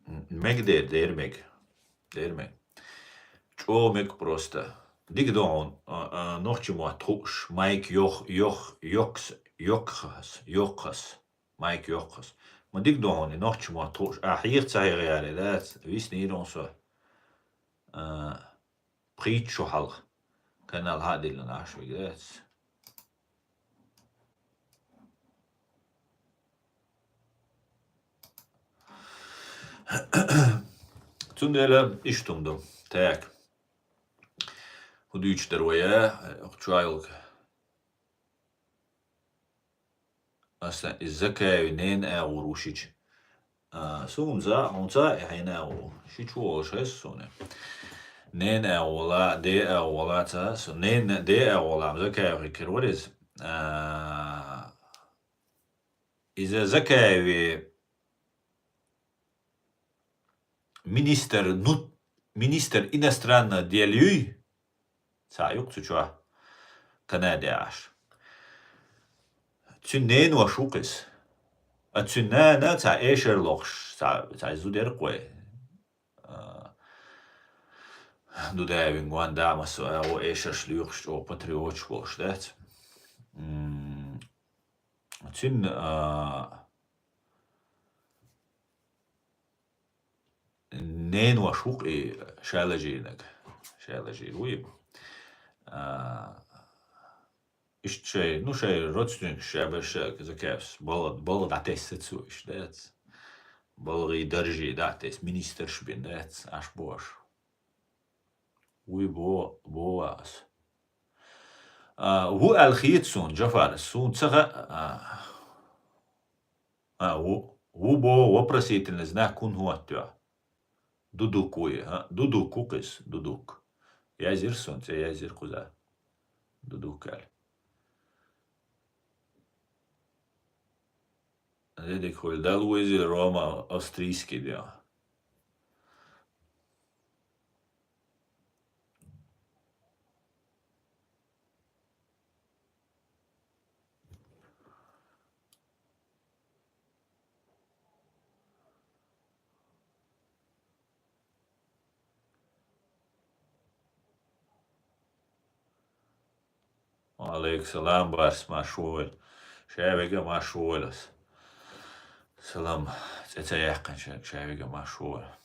М, мега дера, дера мега. Дера мега. ЧӀогӀа мега просто. Дика ду хьуна, а, а, нохчи мотт хууш, майк йох-, йох-, йокс-, йокхас, йокхас. Майк йоккхуш. Ма дика ду хьуна и нохчи мотт хууш. Ахь хьеха ца хьеха яре дац, виснийра хьуна со. А, пхийтта шу хьалха. Канал хьа а диллина Ӏаш вига дац. Цундела иштта хӀума ду. Так. ХӀу дуьйцуш дара вай, а, чойлга. Аса иза Закаеви ненан агӀор ву шича. А, суна за, хьуна ца а хьенан агӀо ву. Шича ву олуш хеза суна. Ненан агӀо вала, ден агӀо вала ца а со. Ненан, ден агӀо вала, Закаев хир вара иза. А, иза Закаеве министр, ну, министр иностранных дел юй, цхьа юкъа цу чохь, Канаде Ӏаш. Цуьнан ненавош ву-кх иза. А цуьнан нана цхьа эшар лохуш, цхьа, цхьа зуда яра-кх вай. А, Дудаевн гонда а массо а гӀо эшарш лоьхуш, чӀогӀа патриоташ болуш дац. М, цуьнан, а, ненавош ву-кх и Шайлажийнаг. Шайлажийр ву и. А, иштта шай, ну, шай родственникаш, шай берш Закаевс балла, балла дӀатесса цо иштта дац. БалгӀий даржий дӀатесса, министрш бина дац, Ӏаш бу аша. Вуй бо, бо ас. А, ву аьлла хета суна, Джафар, суна ца хаьа, а, а, ву, ву бо вопросительный знак хӀунда хӀоттайо? Дудук вуй, а? Дудук ву-кх иза, Дудук. Язйира суна, цӀе язйира кхуза. Дудук аьлла. Дедик хуьлда Луизи Рома австрийский де. Ва Ӏалайкум салам, Барс, марш вогӀийла. Шаверг а марш вогӀийла ас. Салам цӀе ца яьккхинчу шаверг а марш вогӀийла.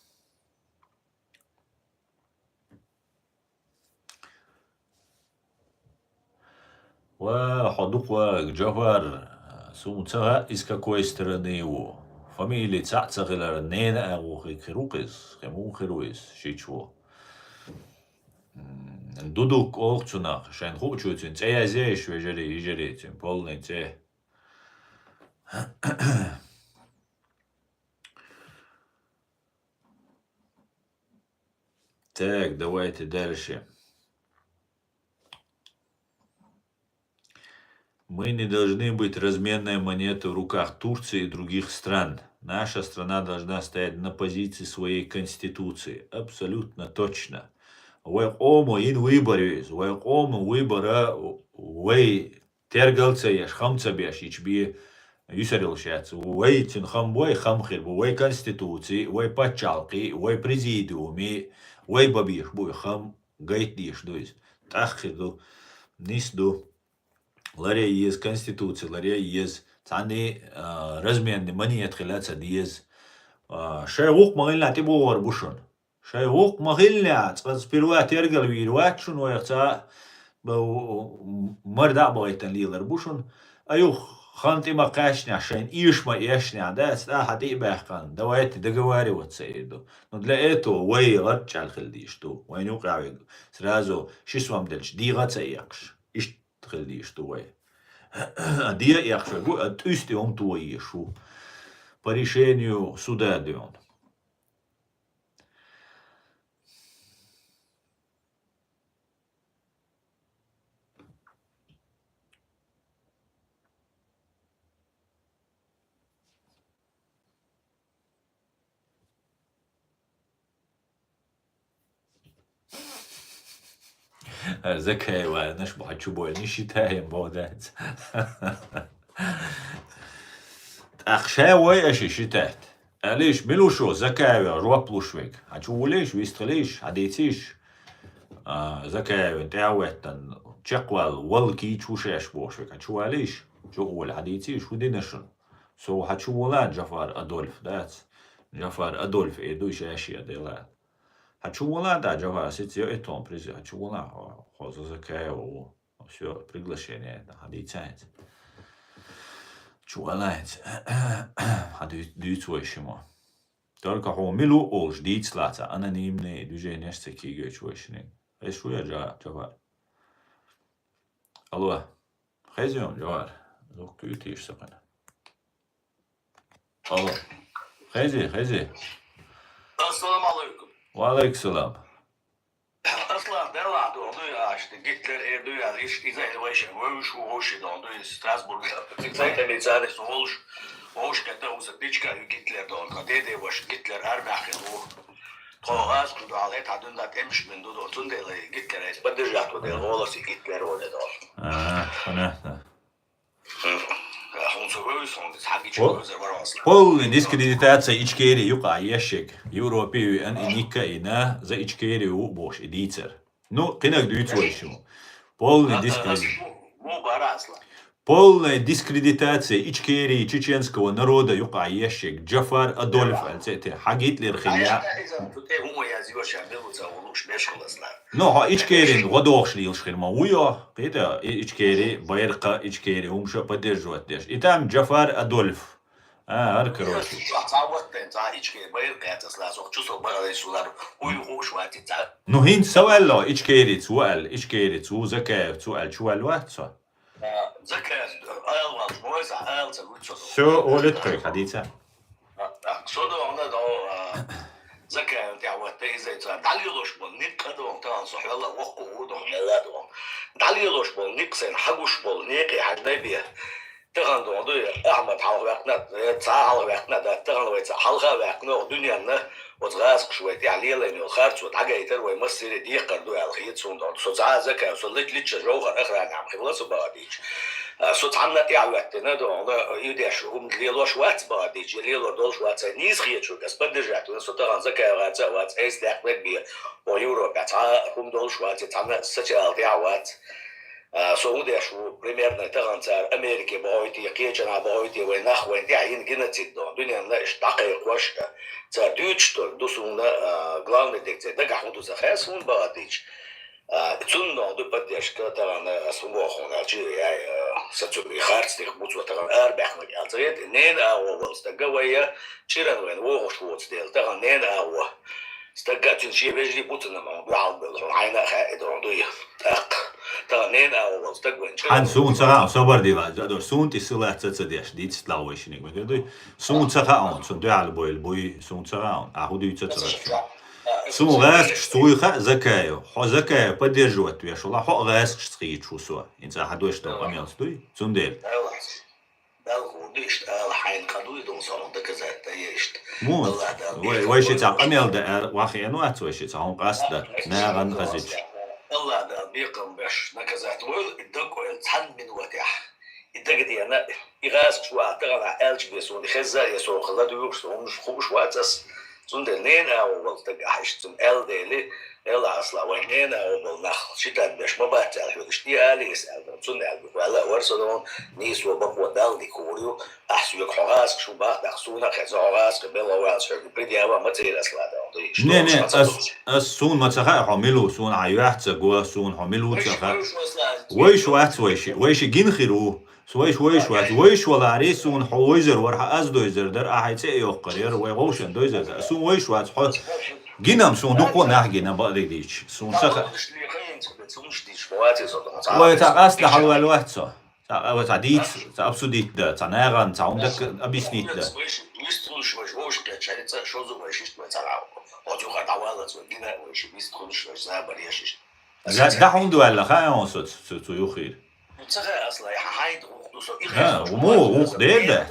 Ва, хьо дукха вагӀиг, Джафар, суна ца хаьа, из какой страны ву. Фамили цхьаъ ца хилар, нена агӀо хир ву-кх иза, кхин муха хир ву иза, шича ву. М, Дудук олу цунах, шайна хуучу цуьнан цӀе язъеш, вежарий, йижарий, цуьнан полный цӀе. Так, давайте дальше. Мы не должны быть разменной монетой в руках Турции и других стран. Наша страна должна стоять на позиции своей конституции. Абсолютно точно. Вай къоман йина выбор ю иза. Вай къоман выбора вай тергал ца еш, хам ца беш, йича бен юьсар йолуш яц. Вай цуьнан хам бой, хам хир бу, вай конституций, вай пачхьалкхий, вай президиумий, вай бан безаш бу и хам, гайта дезаш ду иза. ТӀаккха хир ду, нис ду, ларе еза, конституций ларе еза, цхьанний, а, разменный монета хила ца деза. А, шайн гӀуллакх ма хилла тӀебогӀур бу шуна. Шайн гӀуллакх ма хилла, цкъа сперва тергал вийр вац шуна, вайх цхьа, б-, мара дӀа а бахийтина лелар бу шуна. А юха хан тӀе ма кхаьчнехь, шайна эша ма эшнехь, дац, тӀаккха тӀе а баьккхина, давайте договариваться эр ду. Ну, для этого вай гӀарчӀ чӀаьл хила дийш ду. Вайна юкъахь верг сразу ши сом делча, дегӀа а ца эккхаш. Иштта хила дийш ду вай. А дегӀа эккхаш верг ву, а тӀуьсте хӀума тоха езаш ву. По решению суда дуьйна. Закаевнаш бу хьан чу бойла, ши таем боху дац. ТӀаккха ша вай аша ши таьтта. Аьллийша, мила ву шу Закаеве жоп луш верг? Хьан чу волийша, вистхилийша, хьан дийцийша? А, Закаевна тӀе а веттан, чекхваьлла, валла кийча ву шаьш бохуш верг. Хьан чу валийша? Чу а волий, хьан дийцийша, хӀун дина шуна? Со хьан чу волан, Джафар Адольф, дац? Джафар Адольф, э, дуй шаьш а дела. Хьан чу волан, да, Джафар, сица йо, э, тхуна призе, хьан чу волан, хьо, хьо Закаева ву. Всё, приглашение, хьан дийца хӀинца. Чу валайца. Хьан дуьйц-, дуьйцу вай шимма. Только хьо мила ву олуш дийца лаца, анонимный движениеш ца кийгойту вай шиниг. Хезаш ву я, Джа-, Джафар? Алло. Хезий хьуна, Джафар? Зук куьйтийша сан кхина. Алло. Хезий, хезий. Ассаламу алайкум. Ва алайкум салам. Аслан, делахь ду, ну, а, Гитлер эр ду аьлла, иштта иза а вайша вевзаш ву, вовши дон ду, из Страсбург. Цайтами царис волш, вовш ката уса дичка ю Гитлер дон, ка деде ваш Гитлер армяхи ву. Тхо гӀазкхуш ду, хьал хӀета хьадун да тӀемаш бен ду дон, цундела Гитлер айса поддержать ву дела, воласи Гитлер воне дон. А, понятно. Хьун со вевза, хьун дис хьагича По- вевза варослар. Полный дискредитация Ичкери юкъа ешек. Европе виан и никка ина, за Ичкери ву бош и дийцар. Ну, къинаг дуьйцу вай шиму. Полный дискредит. Му барасла. Полная дискредитация Ичкерии, чеченского народа юкъа ешек. Джафар Адольф аль цете. Хьа Гитлер хилла. Те ума язио ша белуца улуш бешхуласла. Ну, хьо Ичкерин гӀодохуш лийлаш хир ма вуйо. Кхета, и Ичкери, байракха Ичкери, хӀумша поддерживать деш. И там Джафар Адольф. А, ар, короче. Цхьа ваттен, цхьа Ичкери байракха яцас ласох, чу со бара лай сулар, уй гуш вати цхьа. Ну, хӀинца са ваьлло, Ичкериц ваьл, Ичкериц ву, Закаевц ваьл, чу ваьл вац со? А, Закаевц, аьл валш, мой са, аьл ца вуч со. Всё, олит тхой, хадица. А, а, со догӀна, до, а, Закаевн тӀехь ватта иза цар. ДӀалелош бол никъ а догӀна, тахан со хьвелла воккху ву догӀна, мелла догӀна. ДӀалелош бол никъ сен, хьагуш бол, некъи хьажнай бе. Тахан догӀна ду, Ахьмад хьалха ваьккхна, э, цхьа хьалха ваьккхна, да, тахан вай цхьа хьалха ваьккхна, оха дуьненна, оцу гӀазкхаш вай тӀехь лелайна йолу харцо дӀагайтар вай массаре декхар ду аьлла хета суна догӀна. Со цхьа а Закаев, со лич-, личча жовхар охрана хьама хилла со бахьадийча. А, со цхьанна тӀехь ваьттина догӀна, и деш хӀума лелош вац бахьадийча, я лелор долуш вац, ай нийса хеташ ву, ас поддержать вина, со тахан Закаев гӀарца а вац, айса даьккхинарг бе, о Европе цхьа а хӀума долуш вац, я цхьанна а сачал тӀехь вац. А, со хӀун деш ву, примерно, тахан цара Америке бохуьйтий, кхечанхьа бохуьйтий вай нах вайн тӀехь йина геноцид догӀна, дуьненна иштта дӀакхайкхош а, цара дуьйцуш долу ду суна, а, главный декций дагахь хӀун ду ца хаьа суна бахьадийча. А, цунна догӀна ду поддержка, тахан ас хӀун боху хьуна аьлча, яй, а, са цуьнга и харц тих буцо тахан арабаьхнарг аьлла ца хета, нена агӀо волу стага вай, чӀиран вайна вогӀуш воцу дела, тахан нена агӀо. Стага цуьнан шен вежарий буцана ма дуьхьал белла, хьуна хьайна а хаьа и догӀна дуй. ТӀаккха. Тахан нена агӀо волу стаг вайн чӀиран. Хьан суна ца хаьа, собар дила, за дор, суна тӀе сылаца ца деш, дицат лагӀа вай шиниг мегар дуй. Суна ца хаьа хьуна, цунна дуьхьал бойла буй, суна ца хаьа хьуна. А хӀун дуьйца ца хаьа? Суна гӀаскаш цуй хаьа Закаев. Хьо Закаев поддерживать веш вала, хьо а гӀаскаш ца хийча ву со. ХӀинца хьан дойш долу къамелца дуй? Цундела. Далла хӀун ду иштта ала хьайна кхадуй ду со хьуна доказать дан иштта. Муха? Аллах Дала вай, вай ши цхьа къамел да ара, вахиъна вац вай ши цхьа хьуна къаста, нагӀан хазича. Аллах Дала бекхам беш наказать войла, и даг ойла цхьанна минотехь. И дагадеана, и гӀаскаш ваха тахана аьлча бе суна, хезза а я соху ладугӀуш, хӀумаш хууш вац ас. Цундела нена агӀо волу стаг ахьа иштта цунна аьлла дели, Элла Асла, вай нена агӀо болу нах, шитан беш ма бац аьлла хьоьгуш, и алийса аьлла, цунна аьлла, ваьлла а вара со догӀна, нийсо бакъо Далла дика хуур ю, ахь соьга хьо гӀаскаш ву бах, тӀаккха суна а хеза хьо гӀаска, белла ваьлла хьоьга предъява ма цийра Асла догӀна, дуй. Не, не, ас, ас суна ма ца хаьа хьо мила ву, суна хьан юьхь ца го, суна хьо мила ву ца хаьа. Вайш вац вайши, вайши гина хир ву. Вайш, вайш вац, вайш валаре, суна хьо вайзар вара, хьан аз дойзар дара, ахьа цӀе а йоккхар яра, вай гӀовшан дойзар дара. Суна вайш вац, хьо гинам, суна дукха нах гина, бакъдерг дийча. Суна ца хаьа. Вай цхьа къаста хьалаваьлла вац со. Цхьа, вай цхьа дийца, цхьа обсудить да, цхьа нагӀан, цхьа хӀума дакка объяснить да. Га-, дӀа хӀунда ваьлла, хаьа хьуна со цу, цу, цу юххера? Ца хаьа Асла, хьайна гӀуллакх ду со, и хӀа, хӀа, муха гӀуллакх дер дац?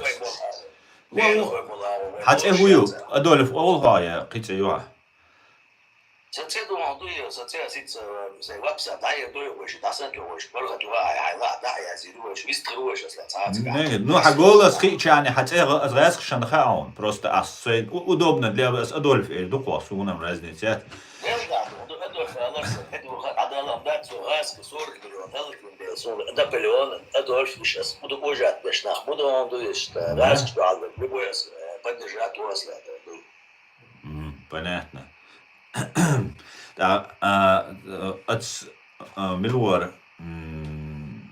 Хьан цӀе хӀу ю? Адольф олу хьо я кхин цӀе ю хьан? Сан цӀе ду хьуна дуй, сан цӀе ас хӀинца, сайн WhatsApp дӀа а дой вайша, дӀасанкъо вайша, паргӀат ю хьан, хьайн лахь дӀа а язйина вайша, вистхир вайша, Асла, цхьацца. Не, ну, хьан голос хиъча а, хьан цӀе ас гӀаьскхаш хан хаьа хьуна. Просто ас сайн у-, удобно для вас Адольф эр ду кхо, суна-м разница яц. Делгадо, ду Адольф аларса, хӀедурха дӀадалам дац, цо гӀазкхи сорок миллион хӀаллаквина дела, суна Наполеон, Адольф, уьш ас, ду ожат беш нах, буду он, ду иштта, гӀазкхаш дуьхьал, любой ас, э, поддержать ву ас, да, да, ду. М, понятно. ТӀа, а, ац, а, мила вара, м,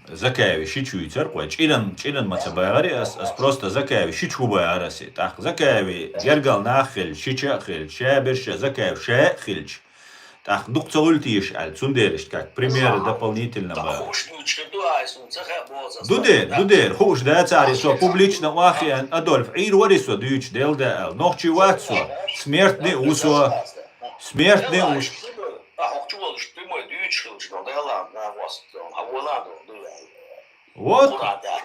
Закаеви шича вуьйцар кхой. ЧӀиран, чӀиран ма ца бахари ас, ас просто Закаеви шича хӀу бахар аси. ТӀаккха Закаеви гергал нах хилча, шича а хилча, ша берша Закаев ша а хилча. ТӀаккха дукха ца гӀуьлтийша аьлла, цундела иштта как пример дополнительно бахар. Ду дер, ду дер, хууш дац ари со публично вахиан Адольф, Ӏийр вари со дуьйцу делда аьлла. Нохчий вац со, смертный ву со, смертный ву. Чхилча дол дела, на гос, хавола дол, ду. Вот. Къуран тӀа.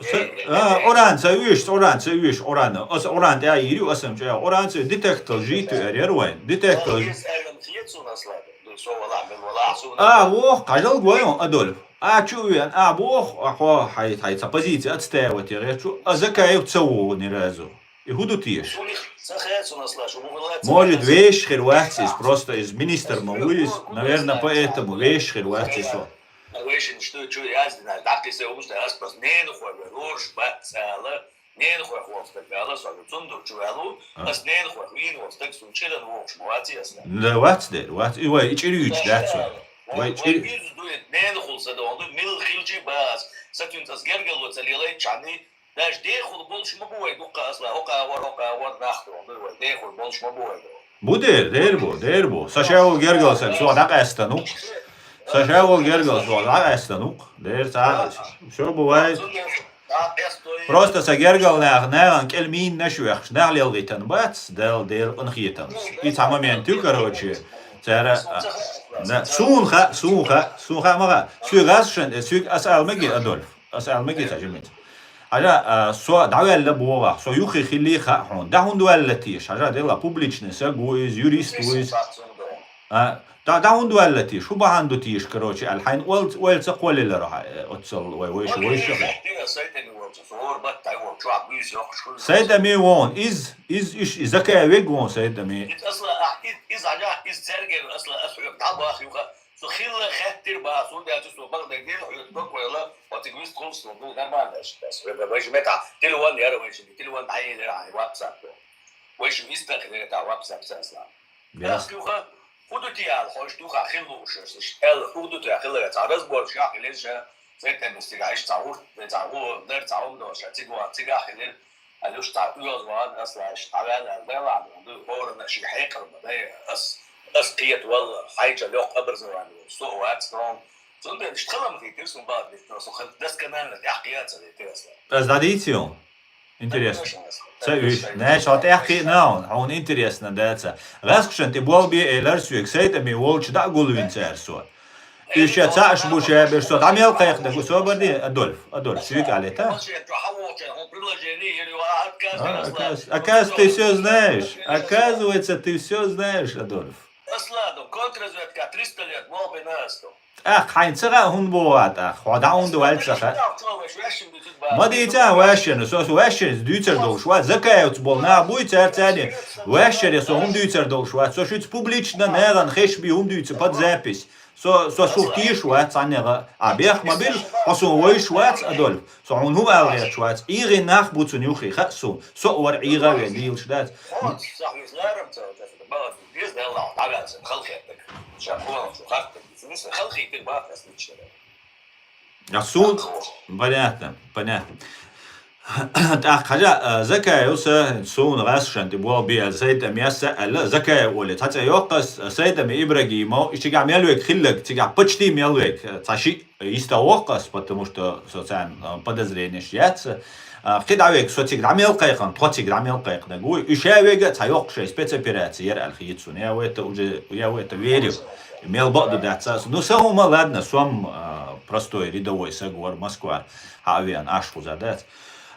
С-, а, Къуран ца уьш, Къуран ца уьш, Къуран. Ас Къуран тӀа йийр ю, ас ам чӀа Къуран ца, детектор житу эр яр вайн. Детектор. А, вох, хьажал гойон, Адольф. А, чу вен, а, вох, а, хо, хьай, хьай ца позиция отстаивать яр чу. А Закаев ца вогӀу ни разу. И хӀу ду теша? Может, вещь хир вац из, просто из министр ма вуй из, наверное, поэтому вещь хир вац из со. Вешин, что, чу яздина, дакъи се умшта, ас просто ненахой ве, лорш бац ала, ненахой хвофта, ала, со, цунду чу алу, ас ненахой, вин востак, сун чилан вохш, молодец, да. Да, вац дер, вац, и вай, и чирюч, да, со. Вай, чир- вай, визу дует, ненахул са донду, мил хилчи бас, сатюн цас гергало ца лилай, чани, Даже дехур болуш ма бу вай дукха асла, хӀокхавар, хӀокхавар нах доху, вай дехур болуш ма бу вай доху. Бу дер, дер бу, дер бу. Са шаьвал гергал саг, со дӀакъаьстан ву-кх. Са шаьвал гергал со дӀакъаьстан ву-кх. Дер цхьа а. Всё бывает. Просто са гергал нах, нагӀан кӀел мин наш вехаш, нах лелгӀитан бац, дал, дел, къинхетамс. И цхьа момент ю, короче. Цара, а, да, сун ха, сун ха, сун ха ма ха. Суьга ас шан, суьга ас ала меги, Адольф. Ас ала меги ца жимица. Хьажа, а, со дӀаваьлла бохах, со юххе хилли хаьа хьуна. ДӀа хӀунда ваьлла теша? Хьажа, делла публичный саг ву иза, юрист ву иза. А, дӀа, дӀа хӀунда ваьлла теша? ХӀун бахьана ду теша, короче, аьлла, хьайна ойла, ойла ца кхоллаелира хьа, э, оццал вай, вайша, вайша. Сайтами вон, из, из, иш, из Закаев вон, Сайтами. Из асла, а, из, из хьажа, из цергер асла, ас хьоьга дӀабаха юха. Со хилла хаьттира баха, цундела цу со бакъдерг дела, хьоьца бакъвелла, оциг вист хулш со, ну, нормально, я считаю, со, вай же мета, телефон яра вай же, телефон дӀаелира, ай, WhatsApp. Вай же вист хилира, та WhatsApp сасла. Ясно. Ас юха, хӀу ду те ала, хьо иш духа хилла уш, иш, эл, хӀу ду те хилла, цхьа разбор ша хилира ша, Сайтами цига иш цхьа хӀурт, цхьа хӀу-, дар цхьа хӀума доша, цига, цига хилира, Алюш, цхьа оьгӀаз ван, ас лаьш, дӀаваьлла, ваьлла, ду, хӀоранна ши хьекъал ма дай, ас, ас кхета валла, хьайча лёкх образование, со вац, но, цундела иштта хала ма хийтира, сун бала дитта, со хала досконально тӀехкхия ца дитира ас. Ас дӀадийци хьуна? Интересно. Ца уьш. Наьш хьо тӀехкхиъна хьуна, хьуна интересно даца. ГӀаскхашан тӀе болбе элар соьга, Сайтами волча дӀа а гулвина цара со. Уьш ша цаӀаш бу шабеш со. ДӀа мел кхайкхинарг ву собар де, Адольф. Адольф, шуьга алета? А, отказ, отказ, ты всё знаешь. Оказывается, ты всё знаешь, Адольф. Аслан, контрразведка триста лет, мол бен асту. ТӀаккха хьайна ца хаьа хӀунда боху а тӀаккха? Хьо дӀа хӀунда ваьлла ца хаьа? Ма дийца ваьшшина, со, со ваьшшина дуьйцар долуш вац. Закаевц болу нах буй цаьрца царне. Ваьшшаре со хӀунда дуьйцар долуш вац? Со шуьца публично нагӀана хеш би хӀунда дуьйцу под запись? Со, со шух тийша вац цхьаннегӀа. А бех ма бил, хьо суна вайша вац, Адольф. Со хьуна хӀума ала гӀерташ вац. ӀийгӀина нах бу цунна юххе, хаьа суна. Со а вара ӀийгӀа вен лийлаш дац. Ах, суна, понятно, понятно. ТӀаккха хьажа, а, Закаев са, суна гӀаскхашан тӀе болу бе, Сайтами ас аьлла, Закаев оле, цхьа цӀе йоккху ас, Сайтами Ибрагимов, и цигахь мел верг хилларг, цигахь почти мел верг, цхьа шиъ йиста воккху ас, потому что со царна, а, подозренеш яц. А, кхидӀа верг со цига дӀа мел кхайкхина, тхо цига дӀа мел кхайкхинарг вуй. Уьш а вега а цхьа йоккха шайн спецоперация яра аьлла хета суна. Я в это уже, я в это верю. Мел бакъ ду дац аса. Ну, сан хӀума, ладно, сом, а, простой рядовой саг вара Москвара. Хьа а веана, Ӏаш кхуза дац.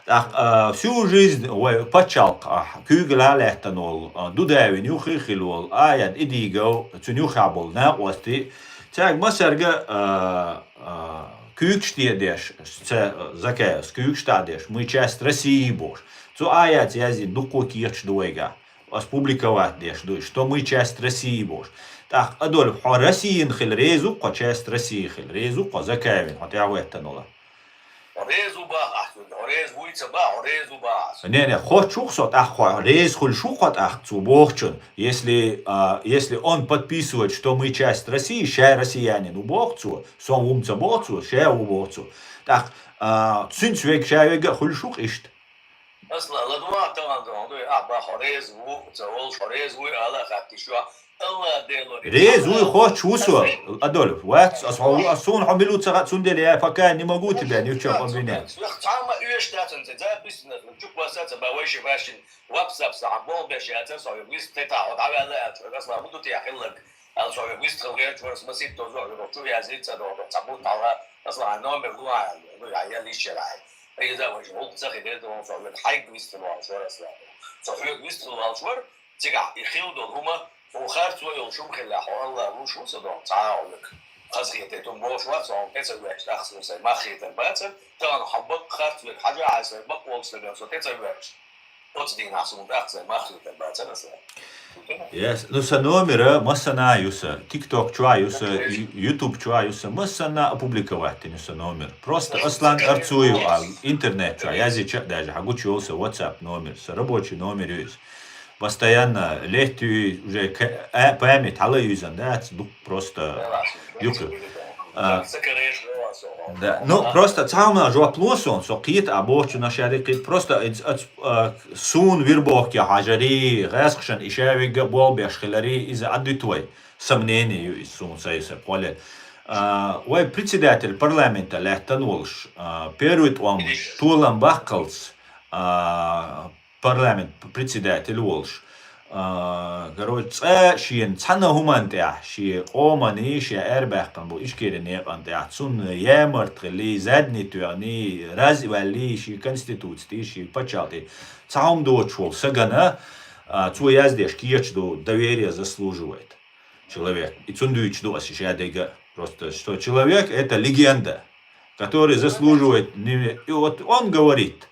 ТӀаккха, а, всю жизнь вай пачхьалкх, а, куьйгала а лаьттана волу, а, Дудаевна юххе а хилла волу, Аят Идигов, цуьнан юххехь болу накъостий, цаьрга масарга, а, а, куьйгаш тӀе а деш, ца, Закаевс куьйгаш тӀе а деш, мы часть России бохуш. Цу Аятс яздина дуккха а кехаташ ду вайгахь. Ас публиковать деш ду, что мы часть России бохуш. ТӀаккха, Адольф, хьо Россиян хила реза ву-кх хьо, часть России хила реза ву-кх хьо, Закаевна хьо тӀаьхьахӀоьттина волу? Хьо реза ву бах ахь цунна, хьо реза вуй ца бах, хьо реза ву бах ахь цунна. Не, не, хоцчух со тӀаккха хьо, реза хуьлуш ву-кх хьо тӀаккха цу бохучун. Если, а, если он подписывает, что мы часть России, ша россиянин ву боху цо, со ву-м ца боху цо, ша ву боху цо. ТӀаккха, а, цуьнца вега ша вега а хуьлуш ву-кх иштта. Ас ла, ладугӀа тахана догӀу дуй, ахь бах, хьо реза ву, ца волуш, хьо реза вуй, ала а хаттиш ю, Алла Дело. Реза вуй, хоцчух ву со, Адольф, вац, ас хьо ву, ас суна хьо мила ву ца хаьа, цундела я пока не могу тебя ни в чём обвинять. Цхьа а ма оьшу дац аса, запись, чу кхосса ца ба вайша ваьшшина, WhatsApp сахьа, болх беш яцара со, вист тета хьо дӀаваьлла аьлла, ас ла, хӀун ду те хилларг? Аьлла, со хьоьга вистхила гӀерташ вара, масийтта зо хьоьга чу язйица догӀу, цхьа бутт хьалха, аса хьайн номер лу хьайна, ну, я, я лиш яр хьайна. Ай, иза вайша гӀуллакх ца хи дер догӀу, со хьоьга хьайга вистхила валаш вара аса. Со хьоьга вистхила валаш вара, цигахь и хилла долу хӀума, хьо харцо йолуш хӀума хилла, хьо Алла луш ву ца догӀу, цхьа а хьоьга. Хазахетий тум бохуш вац, хьо тӀе ца веш, тӀаккха со сайн мах хетар бацара, тахана хьо бакъ харц верг хьажа, хьайн сайн бакъ волчу стагана со тӀе ца веш. Оцу дийнахь суна тӀаккха сайн мах хетар бацара аса. Yes. Ну, сан номера массанхьа ю сан, TikTok чохь ю сан, Ю-, YouTube чохь ю сан, массанхьа опубликовать дина ю сан номер. Просто Аслан Арцуев аьлла, интернет чохь язйича а даже, хьан гучу йолу сан WhatsApp номер, сан рабочий номер ю иза. Постоянно летта ю, уже к-, а, память хьала юьзан дац, ду просто юкъа. А, да, ну, просто цхьа хӀума жоп ло суна, со кхета а бохучунах шаьрий кхета, просто ац-, ац-, а, суна вирбохке хьажарий, гӀаскхашан и шавигга болх беш хиларий, иза Ӏадвита вай. Сомнение ю иза суна, сайн, сайн кхоле. А, вай председатель парламента лаьттан волуш, а, первый тӀом толам баккхалц, а, парламент председатель волуш, а, короче, цкъа шена цхьана хӀуманна тӀехь, шен къоманний, шен арабаьккхина бу Ичкери некъан тӀехь, цунна ямарт хилий, задний тоьхний, раз ваьллий, шен конституций, шен пачхьалкхий, цхьа хӀума доцуш волу сагана, а, цо яздеш кечаш ду, доверие заслуживает человек. И цунна дуьйцуш ду аса шадерг а. Просто, что человек — это легенда, который заслуживает, не-, и вот он говорит.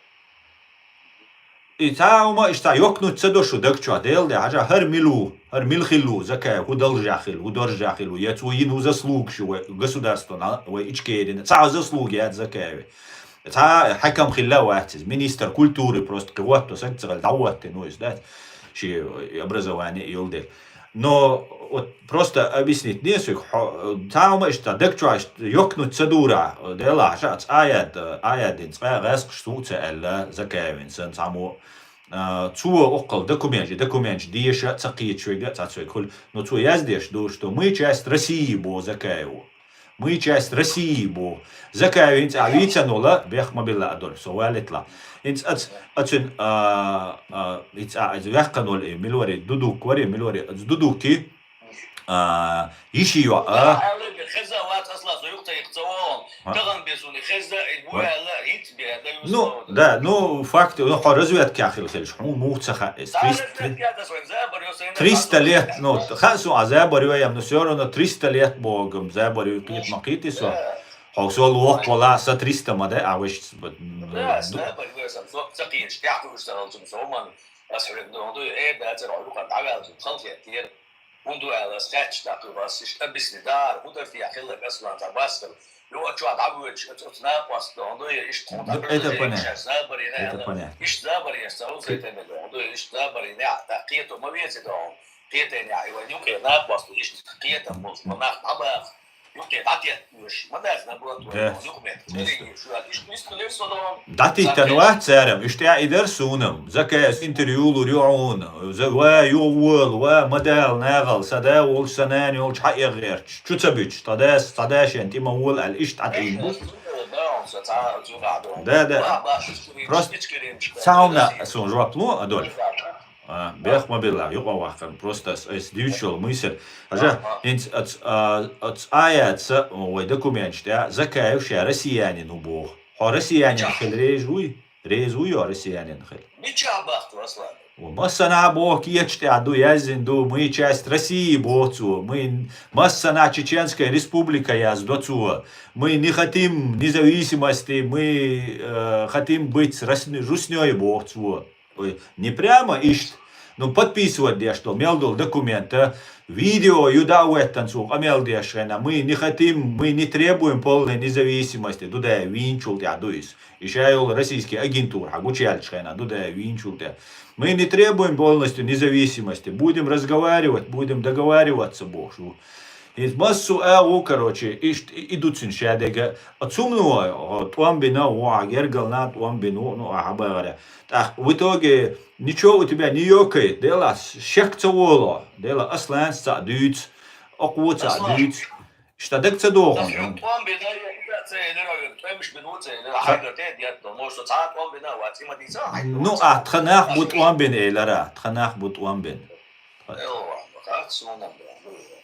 И цхьа а хӀума иштта йоккханиг ца до шу даг чохь, Делан дуьхьа, хьажа, хӀара мила ву, хӀара мила хилла ву Закаев, хӀун долчохь хилла, хӀун долчохь хилла ву, я цо йина хӀун заслугаш ю вай государствана, вай Ичкерина, цхьа а заслуга яц Закаеве. Цхьа а хьаькам хилла а вац иза, министр культуры просто кхин хӀотто саг ца хилла, дӀахӀоттийна ву иза, дац, шен образование йолу дела. Но вот просто объяснить не соьга, хьо-, цхьа а хӀума иштта даг чохь иштта йоккханиг ца дура, делахь, ша ца аят, аят дина, цкъа а гӀаскхаша су а ца аьлла, Закаевна санна цхьаммо. А, цо оккхал документаш, документаш деша а ца кхеташ вайга а цхьацца вайга хуьлу. Но цо яздеш ду, что мы часть России боху Закаеву. Мы часть России боху. Закаев хӀинца а вийцан вола, бех ма билла а долу, со валитлахь. ХӀинца ац-, ацуьн, а, а, хӀинца а, иза ваьккхина волу и, мила вари, Дудук вари, мила вари, аца Дудуки, а, йиши йоӀ, а. Хеза вац, асла, со юкъа ца йихка ца вогӀу. А? Тахана бен суна хеза, и бу аьлла, хӀинца бен аьлла, ю Ну, слово. Да, ну, факт, ну, хьо разведка хила хилча, хьуна муха ца хаьа иза? Да, триста, разведка, да, со забар, ё, со Триста лет, ну, хаьа суна, а забар ю, ям, но всё равно триста лет боху, забар ю, кхета ма кхетий со. Да. Хьо со лохка вала, са триста ма дай, а вешца, Да, ду- забар ю, сан, со, ца кхеташ, тӀаьхьа кхуьуш ца хилча, со, ман, ас хьуьлуьнга ду, ду, э, да, цара хьо юкъа дӀаваьлча, халхе, тера. ХӀунда аьлла, ас хаьтташ даккха, ас иштта объясни дара, хӀун дара те хилларг, ас ван цхьа баскал. Йо, а чохь дӀавоьдуш, оцу, оцу накъост, хӀунда я иштта хьуна Ну, это дӀабоьжий понятно. Шаьш забарийна Это аьлла. Понятно. Иштта забареш ца хӀун Кхе- сайтан мега, хӀунда я иштта забарийна, тӀаккха кхето ма везий догӀу. Кхетайна, и вайн юкъе накъост, иштта кхетам болуш, ма нах дӀабаха. Юкъе дӀатетташ, ма дац набур Да. Юкъ мет. Дес. Иштта, иштта леш со догӀу. ДӀатиттан вац царам, уьш тӀаьхьа и дара суна. Закаевс интервью лур ю хьуна. За-, ва юха вола, ва ма дала нахала, сан да волчу, сан нана йолчу хьаэгӀ гӀерташ. Чу ца буьтуш, тхан дас, тхан дашен тӀе ма вола аьлла, иштта дӀатӀийна бу. Да, да. Просто цхьа хӀума суна жоп ло, Адольф. А, бех ма билла, юкъа вахкана. Просто ас, ас дуьйцуш йолу муьйсар. Хьажа, хӀинца ац-, а, ац-, аятца, вай документаш тӀехь Закаев ша россиянин ву боху. Хьо россиянин хила реза вуй? Реза вуй хьо россиянин хила? Мичахь бахту, Аслан? О, массанхьа боху кечаш тӀехь ду, яздина ду, мы часть России боху цо, мы массанхьа Чеченская республика яздо цо, мы не хотим независимости, мы, э, хотим быть рас-, руснёй боху цо. Ой, не прямо иштта. Ну, подписывать деш долу, мел долу документа, видео ю дӀа а хӀоьттина цо къамел деш хенахь, мы не хотим, мы не требуем полной независимости, Дудаев вийначул тӀехь ду иза. И ша йолу российский агентура хьан гучуяьллачу хенахь, Дудаев вийначул тӀехь. Мы не требуем полностью независимости, будем разговаривать, будем договариваться, бохуш ву. ХӀинца массо а ву, короче, иштта и, и ду цуьнан шадерг а. А цумно, о, тӀом бина ву, а гергална тӀом бина ву, ну, а хьабагӀара. ТӀаккха в итоге ничего у тебя не ёкает, дела шек ца воло, дела Асланца цхьаъ дуьйцу, окхо цхьаъ дуьйцу. Иштта даг ца доху. ТӀом бина, ца элира, тӀемаш бина ву ца элира, хьайгара тӀе а детта, может, цхьа а тӀом бина вац, и ма дийца, хьайгара Ну, вац. А тхан нах бу тӀом бина элира, тхан нах бу тӀом бина. Эл, хац, суна, бля, ну,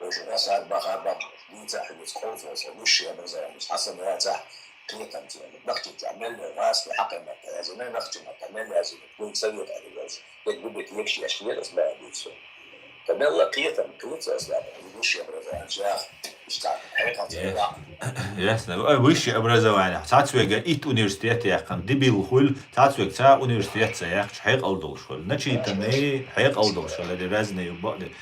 Вай шу гӀасар баха бам, дийца хьугуц къовсалса, высшее образование, хьасан яцахь, кхетам цӀена, нахчи чу мелла, гӀаски хьакъе матта язина, нахчи матта мелла язина, гуй совет али гӀаш, дек губит екши яшли рас бая дийцу. Та мелла кхетам, кхетса ас лаба, высшее образование, жах, иштта, хьекъал цӀена. Ясно. Ой, высшее образование. Цацвега ит университет яххан, дебил хуйл, цацвег ца университет ца яхч, хьекъал долш хуйл. Начитанный, хьекъал долш хуйл, разные баъди.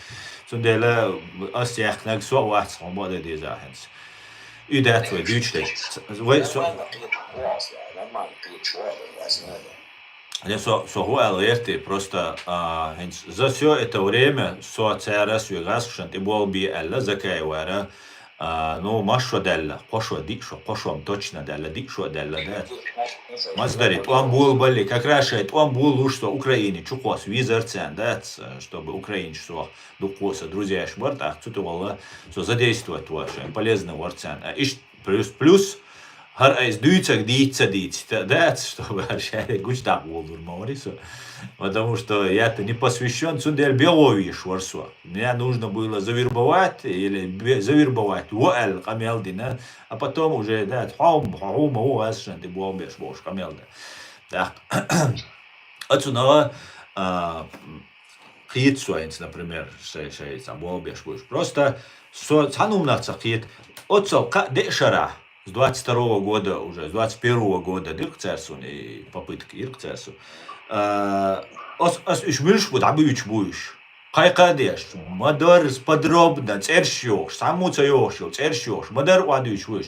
Цундела ас яхнаг со а вац, хьо ма де деза хӀинца. И дац вай дуьйцуш дерг. Вай со... Де со, со хӀу аьлла гӀерти, просто, а, хӀинца за всё это время со цара соьга гӀазкхашна тӀе болх бе аьлла, Закаевара, а, ну, масшо даьлла, кхо шо, диъ шо, кхо шо-м точно даьлла, диъ шо даьлла, да. Мацдари, тӀом болабалли, как раз шоай тӀом болалуш со Украине чукхосса визар царна, дац, чтобы украинцаш со дуккха а са друзьяш бар, тӀаккха цу тӀехула со задействовать вар шоай, полезно вар царна. А иштта плюс, плюс, хӀара айса дуьйцург дийца ца дийцича, дац, чтобы хӀара шаьре гуча даккха волалур ма вари со. Потому что я-то не посвящён, цундела бегӀо веш вар со. Меня нужно было завербовать, или бе-, завербовать во аьлла къамел дина, а потом уже, да, хьо, хьо, хьо ма ву гӀазкхашна тӀе болх беш болуш къамел да. Так. А цунах, а, кхета со хӀинца, например, шай, шай цхьа болх беш буш. Просто со цхьана хӀуманах ца кхета. Оццул кхаа-деа шарахь, с двадцать второго года уже, с двадцать первого года дира-кх цара суна и попытка, дира-кх цара суна. А, ас, ас уьш муьлш бу дӀабуьйцуш бу уьш? Кхайкха а деш, ма-дарра подробно, цӀераш йохуш, цхьаммо ца йохуш йолу, цӀераш йохуш, ма-дарра охьадуьйцуш ву уьш.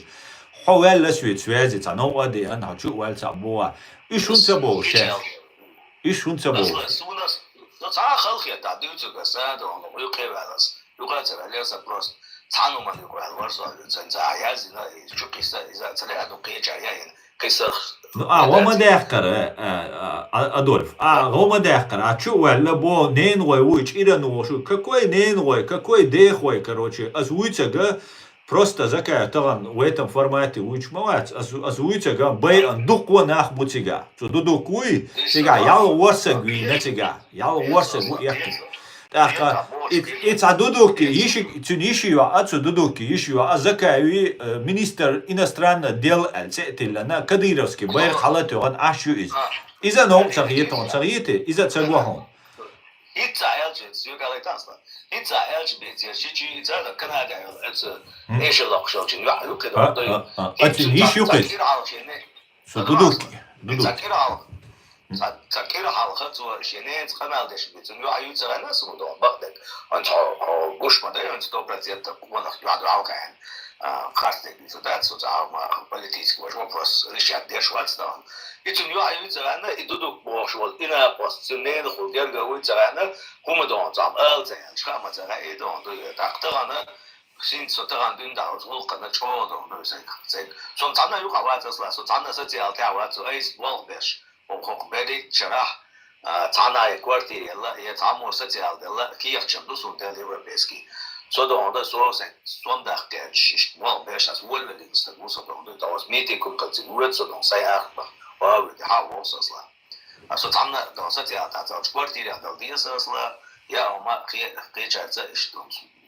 Хьо ваьлла ас вица связи, цхьа новкъа а деана, хьо чу а ваьлла цхьаъ боху. Уьш хӀунда ца боху шаьш? Уьш хӀунда ца боху? Суна, со цхьа а халахетахь дуьйцург аса, а, доху, юккъе ваьлла аса. Юккъе ца ваьлла аса просто. Цхьана хӀуманна юккъе ваьлла вара со, цхьаьна цхьа а яздина, иза чу кхисса, иза ца лаьа ду кхеча яйина. Кхиссарх. Ну, а, хӀума даьккхара, а, а, Адольф, а, хӀума даьккхара, а чу а ваьлла бо, ненагӀой вуй, чӀиран вохуш вуй. Какой ненагӀой, какой дехой, короче, ас вуьйцург, просто Закаев тахана в этом формате вуьйцуш ма вац, ас, ас вуьйцург, байъан дуккха нах бу цигахь. Цу Дудук вуй, цигахь ялх ворсаг вийна цигахь, ялх ворсаг ву эккхина. ТӀаккха и, и цхьа Дудуки йиши, цуьнан йиши йоӀ а, цу Дудуки йиши йоӀ а, Закаеви, э, министр иностранных дел аьлла цӀе а тиллина, Кадыровский байракх хьала а тоьхна, Ӏаш ю иза. Иза новкъа ца хета хьуна, ца хетий? Иза ца го хьуна? ХӀинца аьлча, соьга лайтанца. ХӀинца аьлча, бецера, ши чи, иза Канада йолу, оцу эшалокхуш йолчу йоӀ ю кхидолу дой. А, а, а, цуьнан йиш ю кхин? Со Дудуки, Дудуки. Ца кӀира хьалха. Ца, ца кӀира хьалха цо шен ненаца къамел деш бен. Цунна юьхьа юьйцур аьлла суна доху бакъдерг. Хьо, хьо гуш ма дай, хьо сто процентов къонах юьхьа ду хьалха аьлла. А, харцдерг ду дац, цо цхьа хӀума политический ваш вопрос решать деш вац тахана. И цунна юьхьа юьйцур аьлла, и Дудук бохуш волу, и накъост, цуьнан ненахула герга вуьйцур аьлла, хӀума доху цхьа ала ца аьлча, хаа ма ца хаьа, и доху дуй. ТӀаккха тахана Синца со тахана дуьйна дахьалц гӀуллакхана чӀогӀа доху дуй сайга, сайга. Со цхьанна юкъахь вац асла, со цхьанна социал тӀехь вац, со айса болх беш. Оха хӀокху берхӀитта шарахь, а, цхьанна я квартира елла, я цхьаммо социал делла, кехаташ ду суна делла европейский. Со доху ду, со сайга, сон дахкаьрчаш, иштта болх беш, ас волавеллина стаг ву со доху ду, тахана митинг кхуьнкхалциг воьду со доху, сайн ахча баха, воведи хьа а воху со асла. А со цхьанна а доху социал тӀехь цалчу квартирех дала деза аса, я хӀума кхе-, кхечаьрца иштта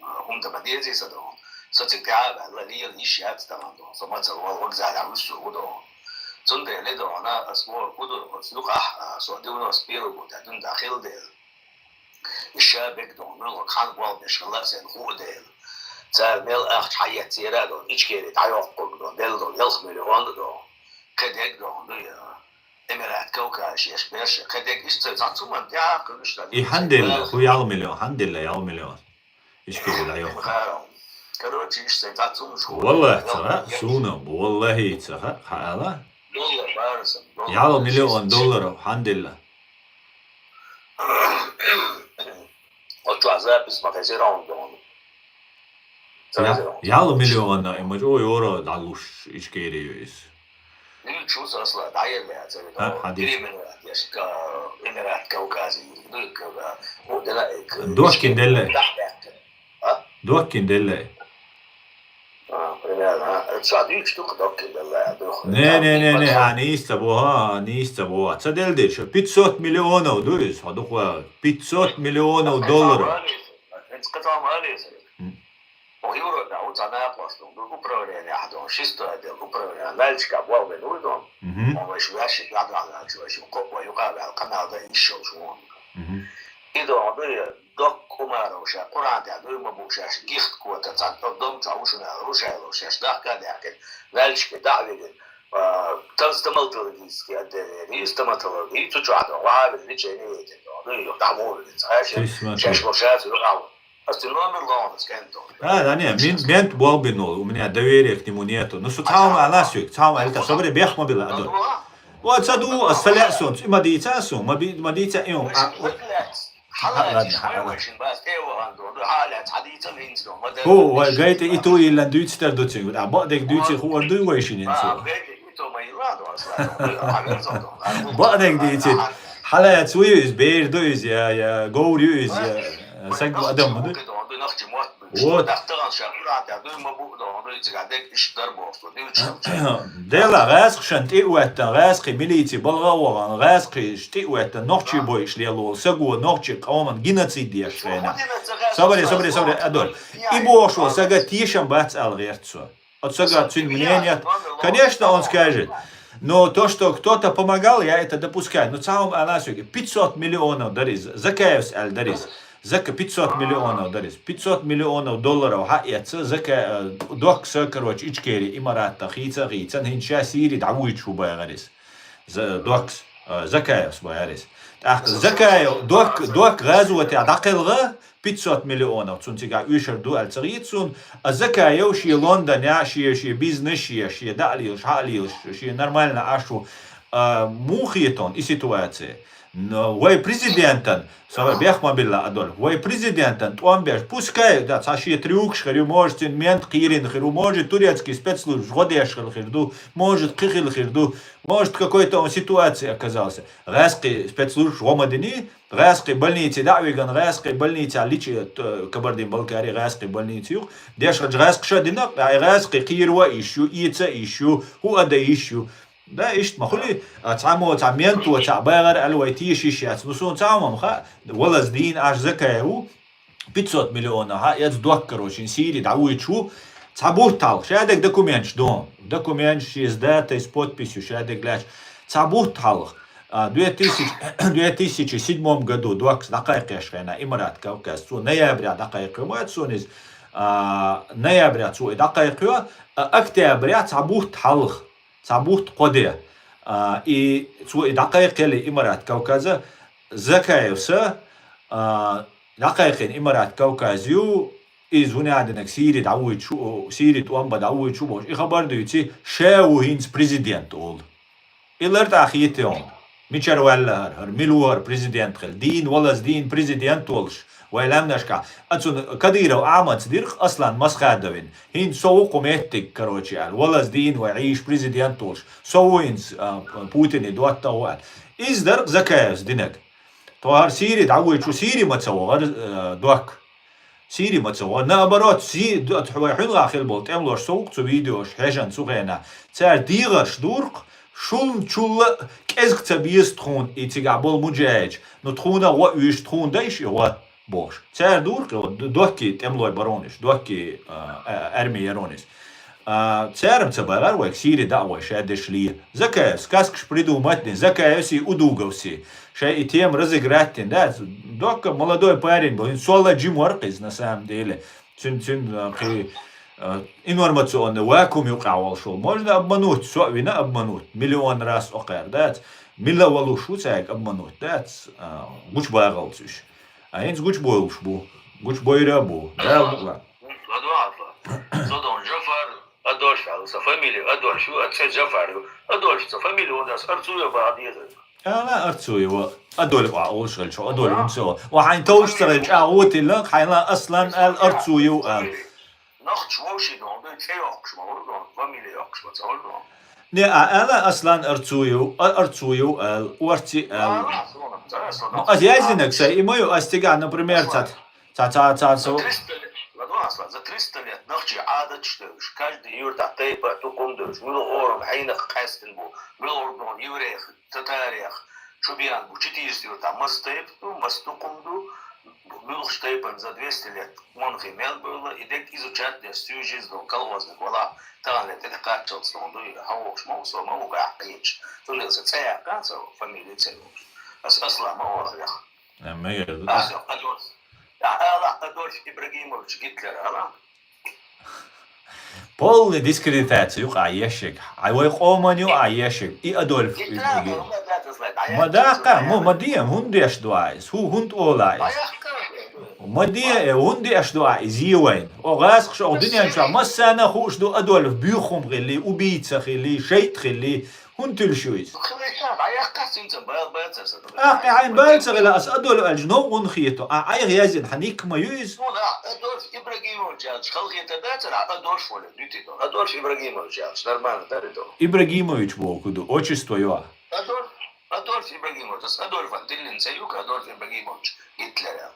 хӀума дан ма дезий аса доху. Со цига тӀехь а ваьлла, лела йиш яц тахана доху. Со мацалла вала вокзалехь вуьссур ву доху. Цундела доху, аса боху, кху ду оцу юкъахь, а, со девяносто первый год дуьйна дахьа хилла дела. И ша бег доху, муьлхха хьан болх беш хилла а сайна хуу дела. Цара мел ахча хьаэццера а доху, Ичкери дӀайоккхург доху, делла доху, ялх миллион доху. Кхидерг доху, ду я. Эмират Кавказ шеш берш, кхидерг иштта цхьа цуман тӀехь а кхуьнуш дан. И хьан делла, хӀу ял миллион, хьан делла ял миллион? Ишкилла дӀайоккху. Короче, иштта цхьа цумаш хӀу. Валлахь, ца хаьа, суна, валлахьи, ца хаьа, хьан ала? Доллар бара сан, доллар. Ял миллион долларов, хьан делла? Оцу чохь запись ма хезира хьуна доху. Я-, ял миллион, и ма чӀогӀа йора дӀалуш Ичкери ю иза. Нуьйчу аса дӀаелла яц, а, хьан дийш? Эмират еш, ка-, Эмират Кавкази, ну, ка-, ка-, у, дела, э, к-, Дохкин делла. А? Дохкин делла. А, примерно, а? Ца дуьйцу ду-кх Дохкин делла, а, дух. Не, не, не, не, а, нийса ца боху, а, нийса ца боху. Ца делла дерш, пятьсот миллионов ду иза, хьо дукха, пятьсот миллионов долларов. М. Оха Европехь ву цхьа накъост, ду управлениехь ду, шестой отдел управление, Нальчика болх бина ву ду. Мгм. Оха вайша ваьшшиг дӀадахьалча, вайша кхо вай юкъа а ваьлла, къамел дан йиш йолуш ву. Мгм. И ду, ду, Докка Умаров ша, Къуръан тӀехь дуй ма бу шаьш, гихта кота цхьа дом чохь ву шуна аьлла, ву ша аьлла, шаьш дахка а даьхкина, Нальчике дӀа а вигина, а, тан стоматологический отделение, стоматология, цу чохь ду, ваха а вигина, лечение йитина ду, ду, дӀа а ву вигина, цхьа шаьш, шаьш бу ша цу юкъахь ву. А, да не, мин-, мент болбинул, у меня доверия к нему нету. Ну, со цхьа хӀума ала соьга, цхьа хӀума аьлла, собаре бехк ма билла, Адольф. О, ца ду, ас ца лаьа сона, и ма дийца сона, ма би-, ма дийца и хӀума. А, о. Хьа, ладно, хьа, ладно. Ху, вай гайта и ту йиллан дуьйцу тар ду цуьнга. А, бакъдерг дуьйци хуур дуй вай шинен цо? Бакъдерг дийци. Хьалаьца ву иза, бер ду иза, я, я, говр ю иза, я, саг бу адам ма ду. Вот. Дела, гӀаьскхашна тӀе а веттан, гӀаьскхий милици балга а вахана, гӀаьскхий тӀе а веттан, нохчий бойуш лело, саго нохчий къоман геноцид деш хенахь. Собаре, собаре, собаре, Адольф. И бохуш волу сага тешам бац аьлла гӀерта со. Оцу сага цуьнан мнение, конечно, он скажет. Но то, что кто-то помогал, я это допускаю. Ну, цхьа хӀума ала соьга, пятьсот миллионов дара иза. Закаевс аьлла дара иза. Зака пятьсот миллионов дара иза. Пятьсот миллионов долларов хьаэца Зака-, э, Доккса, короче, Ичкери, Имараттах хийца а хийцан, хӀинца ша Сири дӀавуьйцуш ву бахара иза. За-, Доккс, э, Закаевс бахара иза. ТӀаккха Закаев, Док-, Док гӀазотехь дӀакхелха, пятьсот миллионов, цунна цигахь уьйшар ду аьлла ца хийца суна, а Закаев шен Лондонехь, шен, шен бизнес, шен, шен даа лелаш, хьаа лелаш, шен нормально Ӏаш ву, а, муха хета хьуна и ситуация? Но вай президентан, со вай бехк ма билла, Адольф, вай президентан тӀом беш, пускай, да, цхьа шен трюкаш хир ю, может, цуьнан мент кхийрина хир ву, может, турецкий спецслужбаш гӀо деш хилла хир ду, может, кхин хилла хир ду, может, какой-то он ситуация оказался. ГӀаьскхий спецслужбаш гӀо ма дини, гӀаьскхий больнице дӀа а вигна, гӀаьскхий больницехь личи, т-, Кабардин-Балкари гӀаьскхий больница ю-кх. Дешхачу гӀаьскхаша а дина, ткъа и гӀаьскхий кхийра ван а йиш ю, эца а йиш ю, хӀу а дан йиш ю. Да, иштта ма хуьлий, а, цхьаммо цхьа менто цхьаъ бахара аьлла вай теша йиш яц. Ну, суна цхьа хӀума ма хаьа, валаза дийна Ӏаш Закаев ву, пятьсот миллионов хьаэца Док, короче, Сири дӀавуьйцуш ву, цхьа бутт хьалха, шадерг документаш ду, документаш шен с датой, с подписью шадерг лаьцна, цхьа бутт хьалха, а, две тысячи, две тысячи седьмом году Доккас дӀакхайкхеш хенахь Имарат Кавказ, цо ноября дӀакхайкхийо ма ду суна иза, а, ноября цо и дӀакхайкхийо, а, октября цхьа бутт хьалха, цхьа бутт кхо де, а, и цо и дӀакхайкхийле Имарат Кавказа, Закаевса, а, дӀакхайкхийна Имарат Кавказ ю, иза хӀун аьлла динарг Сири дӀавуьйцуш ву, Сири тӀом бан дӀавуьйцуш ву бохуш, и хабар дуьйций, ша ву хӀинца президент олу. И лар тӀаккха хетий хьуна? Мичара ваьлла хӀара, хӀара мила ву хӀара президент хила? Дийна, валаза дийна президент волуш, вай лаьмнашкахь. А цунна Кадыров Ахьмада дира-кх Аслан Масхадовна. ХӀинца со ву кху меттиг, короче, аьлла, валаза дийна вай Ӏийша президент волуш. Со ву хӀинца, а, Путине доттагӀа ву аьлла. Иза дара-кх Закаевс динарг. Тхо хӀара Сири дӀавуьйцуш ву, Сири ма ца ву хӀара, а, Док. Сири ма ца ву. Наоборот, Си-, д-, вай хьуьнгахь хилла болу тӀемалош, со ву-кх цу видеош хьежна цу хенахь. Цара дегӀарш дора-кх, шул-чул а кӀезиг ца беза тхуна и цигахь болу муджахӀидаш. Ну, тхуна гӀо уьйш, тхуна дайша и гӀо бохуш. Цара дора-кх, д-, Доккий тӀемалой баронаш, Доккий, а, а, арми яронаш. А, цара-м ца бахара вайга Сири дӀа а вай шадерш ле. Закаевс сказкаш придумать дина, Закаевси, Удуговси. Шайн и тема разыграть дина, да? Докка молодой парень бу, хӀинца сол а джим вара-кх иза, на самом деле. Цуьнан, цуьнан, а, кхин, а, информационный вакуум юкъахь волуш волу. Можно обмануть, со а вина обмануть. Миллион раз окхара, да? Мила волуш ву цаьрга обмануть, да? А, гучубагӀалц уьш. А хӀинца гучубовлуш бу. Гучубойра а бу. Дала бу. Ладван, Ладван. Со дон Джафар Адольф аьлла, сан фамилия Адольф ю, а цӀе Джафар ю. Адольф сан фамилия вон ас Арцуев баха дезар. Ала Арцуева. Адольф а олуш хилча, Адольф хӀунда ца ву? Ва хьайн товш ца хилча, а вон тилла, хьайна Аслан аьлла, Арцуев аьлла. Нохча вовши дон, ду цӀе йоккхуш ма ву дон, фамилия йоккхуш ма ца ву дон. Не, а ала Аслан Арцуев, а, Арцуев аьлла, Орци аьлла. Ала, аса вон, аса вон. Ну, ас яздинарг сай, и ма ю, ас цигахь, например, ца Ца, ца, ца, ца. За триста лет, ладван, Аслан, за триста лет нохчий Ӏадаташ девзаш, каждый юьртахь тайпа тукум девзаш, муьлха орамах хьенах къаьстина бу, муьлха орамах евреях, татарех, чубиан бу, четыреста юьртахь маса тайпа ду, маса тукум ду, муьлхачу тайпана за двести лет монхий мел бевлла, и дерг изучать деш, всю жизнь дон колхозник валахь, тахана ле тӀе кхаччалц дон ду, хьан воккхуш ма ву со, ма ву гахь кхечаш. Цундела сан цӀе яьккхина, сан фамилия ца йоккхуш. Ас Аслан ма вара яха. Э, мегар ду. Аса, Адольф. Ала, Адольф Ибрагимович Гитлер, ала. Полный дискредитация юкъа ешиг. Ай вай къоман юкъа ешиг. И Адольф Гитлер, Ибрагим. Ма даккха, ма, ма дем, хӀунда деш ду айс? ХӀу, хӀунда ола айс? Ма де, э, хӀунда деш ду а иза е вайна? О, гӀазкхаша, о, дуьнен чу массарна а хууш ду Адольф боьха хӀума хилли, убийца хилли, шайтӀа хилли, хӀунда туьллуш ю иза? Хьайна бала ца хилла, ас Адольф аьлча, новкъа хӀунда хету? А, Ӏайха яздина хьан ник ма ю иза? Хьуна, а, Адольф Ибрагимович аьлча, халахетар дацара, а, Адольф вала, дуьтий ду. Адольф Ибрагимович аьлча, нормально, да, ду? Ибрагимович боху ду, отчество ю а? Адольф, Адольф Ибрагимович, ас Адольфан тиллина цӀе ю-кх, Адольф Ибрагимович, Гитлер аьлла.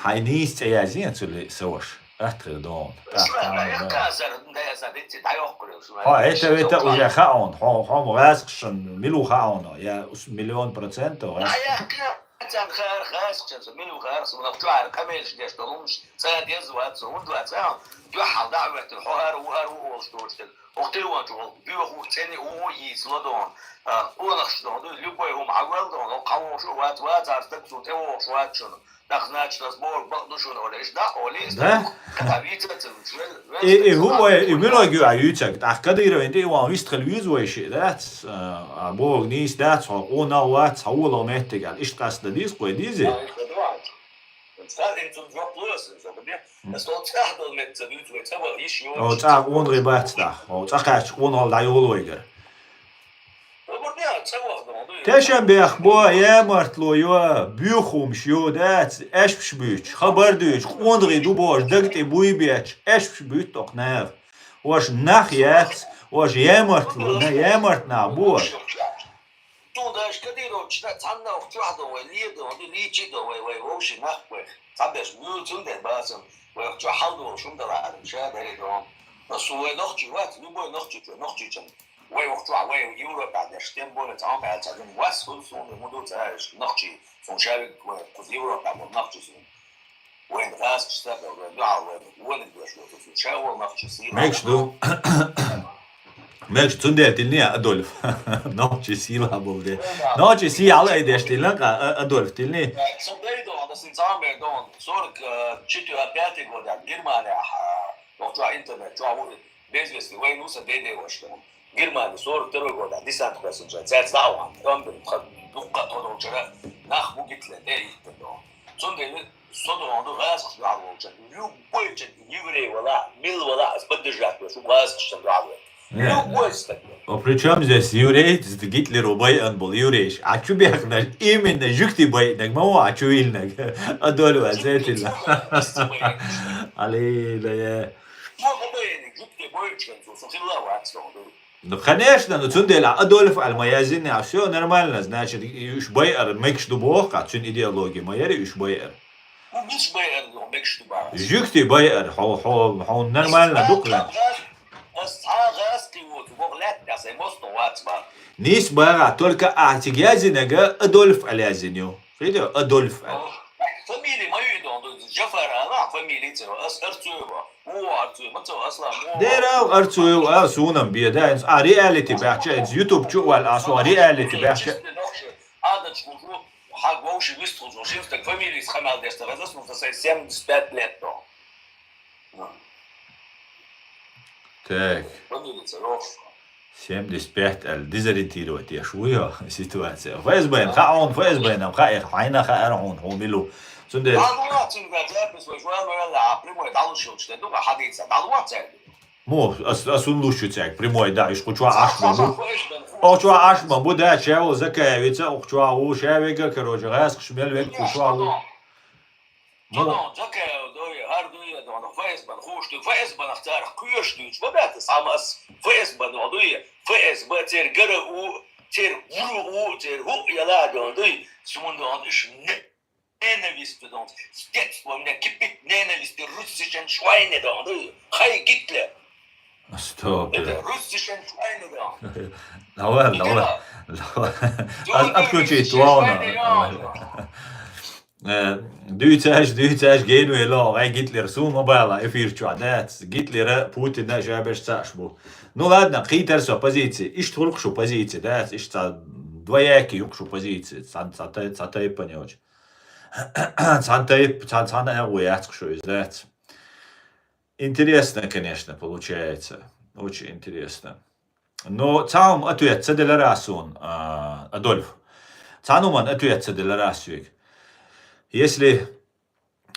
Хьайн нийса цӀе язъе цуьлле, са ваша. Атта хир догӀу. Хьо это, это уже хаьа хьуна. Хьо, хьо гӀазкхашна мила ву хаьа хьуна. Я ус миллион процентов гӀазкхашна. Царна хаьара гӀазкхашна, мила ву хаьара, со нах чохь къамелаш деш долу хӀуманаш, цӀа деза вац, хӀунда вац, а, дуьхьал дӀа а хӀоьттина, хьо хӀара ву, хӀара ву олуш доцуш дерг. Оха телефон чу волу боьха ву, цӀена ву, йийца ло догӀу, а, къонахчу догӀу, любой хӀума хьан вел догӀу, кхавогӀуш вац, вацара стаг цунна тӀевогӀуш вац шуна. ТӀаккха, значит, ас бохург бакъ ду шуна, олий, иштта а олий, да? Кхета вийца а ца вуьтуш, вел, вел. И, и хӀу вай, и мила гига а юьйцаг, тӀаккха Кадыровна тӀе ван вистхила вуьйза вай шиъ дац, а, а бохург нийса дац, хьо къонах вац, хьан вуо ло меттиг аьлла, иштта къастадан дийза, кхой дийзе? А, иштта ду вац. Ца, ин цунна жоп ло аса, со бадехь. Аса цӀа долу метта ца дуьйцу вай, цӀа ваха йиш йолуш. О, цӀа къонахий бац тӀаккха. О, цӀа кхаьчча къонахалла дӀайолу вайгара. Тешан бехк бо, ямартло йо, боьха хӀумаш ю, дац, аьшпаш буьйцуш, хабар дуьйцуш, къонахий ду бохуш, даг тӀе буй бетташ, аьшпаш буьйцу оха наха. Ваша нах яц, ваша ямартло, на ямарт нах бо. Тун даш Кадыровича цхьанна оха чохь ду вай, ле ду, лийчи ду вай, вай вовши нах вай. Цхьаберш муьлцун дер бацам, вай оха чохь хьал ду вовшум дала адам, ша даре ду. Аса вай нохчий вац, любой нохчий чу, нохчий чу. Вай оха чохь, вай Европа деш, тем более цхьа хӀума аьлла, цхьа дин вас, хӀун суна, ма ду ца аьлла, нохчий, суна ша вег вай, кхуза Европа бу нохчий суна. Вайн гӀазкхаша ца хилла, вайн дуьхьал вайн вониг дош йоцу, ша вон нохчий сийла. Мегаш ду. Мегаш, цундела тилни Адольф. Нохчий сийла болу де. Нохчий сий хьала айдеш тилна, а, Адольф тилни. Со дай дон, да син цамер дон, сорок четыре, пятый год, Германия, а, нохча интернет, чуа ву, без вести, вайн уса дай дай ваш дон. Германия сорок второй год, а, десант хвасин жа, цец дауан, он бин, дукка тодол чара, нах бу Гитлер, дай иттен дон. Цундела Со догӀу ду гӀазкхаш дуьхьал волчун. Любой чун, еврей вала, мила вала, ас поддержать веш, гӀазкхаш чун дуьхьал веш. Э. Любой стаг. А при чём здесь еврей? Гитлеру байъан бу еврейш. А чу бехнаш? Именно жугти байънаг, ма ву а чу вилнаг. Адольф а зетила. Али, да я. Мо байънаг, жугти байъчун, со хилла вац, со ду. Ну, конечно, ну, цундела Адольф аьлла ма яздина, а всё нормально, значит, уьш байъар мегаш ду боху, а цуьнан идеология ма яра уьш байъар. Ну, миш байъар, ну, мегаш ду боху. Жугти байъар, хьо, хьо, хьо нормально ду-кх вен. Ас цхьа гӀазкхи воцу, боху лаьтта, ас ай мосту вац боху. Нийса боху, только ахь цига яздинарг Адольф аьлла яздина ю. Хида, Адольф аьлла. Фамилия ма ю и дон, Джафар ала, фамилия ца, ас Арцуева. Ву Арцуев, ма ца, Аслан, ву. Дера Арцуев, а, сунам бе, да, а реалити баьхча, YouTube чу вал, а со реалити баьхча. Адачку, хаг вовши вистхуз, шимстаг фамилия хамал дешта, газас, ну, ца, семьдесят пять лет, то. Так. Фамилия ца, вовши. Семьдесят пять аьлла, дезориентировать еш ву йо, ситуация. ФСБ-н хаьа хьуна, ФСБ-н хаьа, хьайна хаьара хьуна, хьуна мила ву. Цундела. Дала вац, цуьнга запись вай, вай, вай, а, прямой, дала шучу, да, ну, хьадийца, дала вац, цаьрга. Мо, ас, ас хӀунда луш ю цаьрга, прямой, да, уьш кху чохь Ӏаш ма бу. Кху чохь Ӏаш ма бу, да, чево Закаевица, кху чохь ву, ша вега, короче, гӀазкхаш мел вега, кху чохь ву. Мо. Дон, Джакаев дуй, хӀара дуй, дон, ФСБ-н хууш дуй, ФСБ-нах царах кхоьруш дуьйцу, ма баьта, схьа ма ас ФСБ-н дуй, ФСБ цер гара у, цер гуру у, цер хӀуъ яла дон дуй, суна дон, уьш не-, ненависть дон, с детства у меня кипит ненависть, руссischen Schweine дон дуй, хай Гитлер. Стоп. Это руссischen Schweine дон. Давай, давай, давай. Ас отключить вална. Э, дуьйцаш, дуьйцаш, генвело, вай Гитлер суна ма бала, эфир чохь дац. Гитлера, Путина шабеш цаш бу. Ну ладно, кхийтар со позиция. Иштта хуьлу шу позиция, дац. Иштта ца двоякий ю шу позиция. Цан, ца тай-, ца тайпа не очень. Цан тайп, цан, цан агӀо яц шу иза, дац. Интересно, конечно, получается. Очень интересно. Но цхьа хӀума ответ ца делара суна, а, Адольф. Цхьана хӀуманна ответ ца делар аз соьга. Если,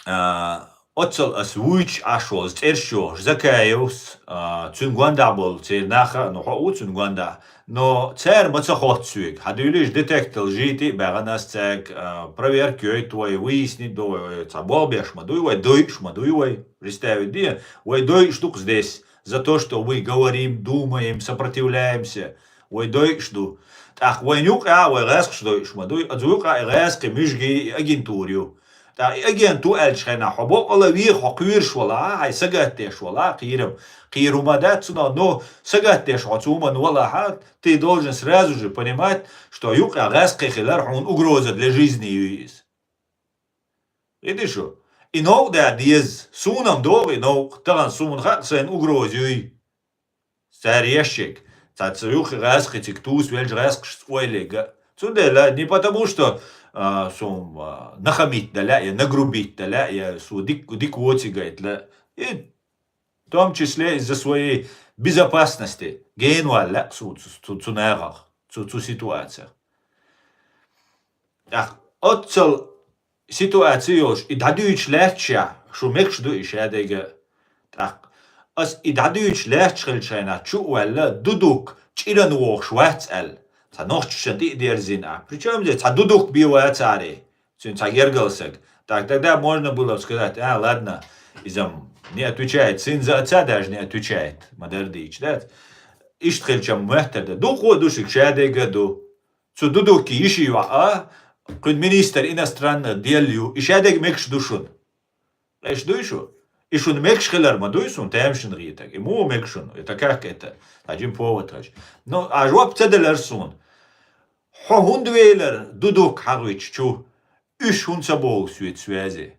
а, оццал ас вуьйцуш Ӏаш волу, цӀераш йохуш, Закаевс, а, цуьнан гондахь болу церан нах а, ну, хьо а ву цуьнан гондахь, но цара ма ца хотту соьга. Хьан дуьйлийша детектор жийти а баьхна ас цаьрга, а, проверка йойту вай, выяснить до вай, цхьа болх беш ма дуй вай, дойуш ма дуй вай, представить де, вай дойуш ду-кх здесь за то, что мы говорим, думаем, сопротивляемся. Вай дойуш ду. ТӀаккха вайна юкъа а вай гӀаьскхаш дойуш ма дуй, оцу юкъа а и гӀаьскхи муьжгий и агентура ю. ТӀаккха и агент ву аьллачу хенахь хьо боккъала веха, хьо кхоьруш вала, хьайн сагатдеш вала, кхерам, кхера хӀума дац цунах, но сагатдеш хьо цу хӀуманна валахь, ты должен сразу же понимать, что юкъа гӀаьскхи хилар хьуна угроза для жизни ю иза. Видишь, и новкъа да деза, суна-м догӀу и новкъа, тахана суна хаьа сайна угроза юй. Цара ешшиг, цхьацца юххе гӀаьскхи цига туса велча гӀаьскхашца ойла га. Цундела не потому, что, а, сум, а, нахамить даля, я нагрубить даля, я су дик, дик воцигайт ла. И в том числе из-за своей безопасности. Генвал ла су, цу, цу, цу нагах, цу, цу ситуациях. ТӀаккха оццал ситуаци йолуш, и дӀадуьйцуш лаьтташехь, шу мегаш ду и шадерг а. ТӀаккха ас и дӀадуьйцуш лаьтташ хилча хьайна чу а ваьлла, дудук чӀиран вохуш вац аьлла. Цхьа нохчашна тӀе а дерзина а. Причём здесь цхьа дудук бен вацаре, цуьнан цхьа гергал саг. Так тогда можно было бы сказать: «А, ладно, иза-м не отвечает, сын за отца даже не отвечает», ма дара дийча, дац? Иштта хилча-м моьттар дан. Дукха а ду шуьга, шадерг а ду. Цу дудуки йиши йоӀа, кхуьнан министр иностранных дел ю, и шадерг мегаш ду шуна. Эш дуй шу? И шуна мегаш хилар ма дуй суна, тамашийна гӀийтаг. И муха мега шуна? Это как это? Хьажин повод хьажа. Ну, а жоп ца делар суна. Хьо хӀунда велар дудук хьагӀуьйтуш чу? Уьш хӀунда ца боху соьца связи?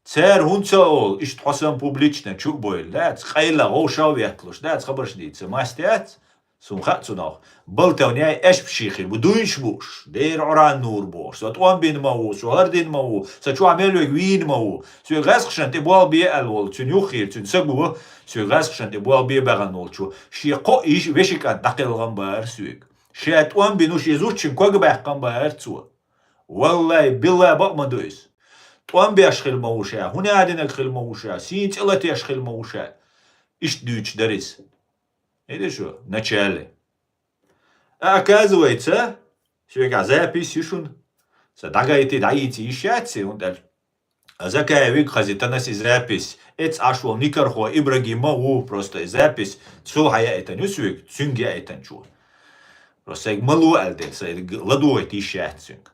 Цара хӀунда ца олу, иштта хьо санна публично чу а бойла, дац, къайла вовшах а ветталуш, дац, хабарш дийца, мастац? Суна хаьа цунах. Болтовня эшпаш хир бу, дуйнаш бууш, дера Ӏуран нур бохуш, со тӀом бина ма ву, со хӀара дина ма ву, со чохь мел верг вийна ма ву, соьга гӀаьскхашна тӀе болх бе аьлла волу, цуьнан юххера, цуьнан сага ву, соьга гӀаьскхашна тӀе болх бе баьхна волчо, шен кхоъ йиш-, вешин кӀант дӀакхелхина бара соьга. Ша тӀом бина ву, шен зудчун ког баьккхина бара цо. Валлай, билла бакъ ма ду иза. ТӀом беш хила ма ву ша, хӀун а динарг хила ма ву ша, сийна цӀе латеш хила ма ву ша. Иштта дуьйцуш дара иза. Видишь, в начале. А оказывается, соьгахь запись ю шуна. Сан дӀагайти, дӀайийци йиш яц, хӀунда аьлча Закаевиг хазийтина ас и запись. Эцна Ӏаш волу Никархо Ибрагим а ву, просто и запись цо хьаяийтина ю соьга, цуьнга яийтинчо. Просто сайга ма ло аьлла дела, сайга ладогӀийта йиш яц цуьнга.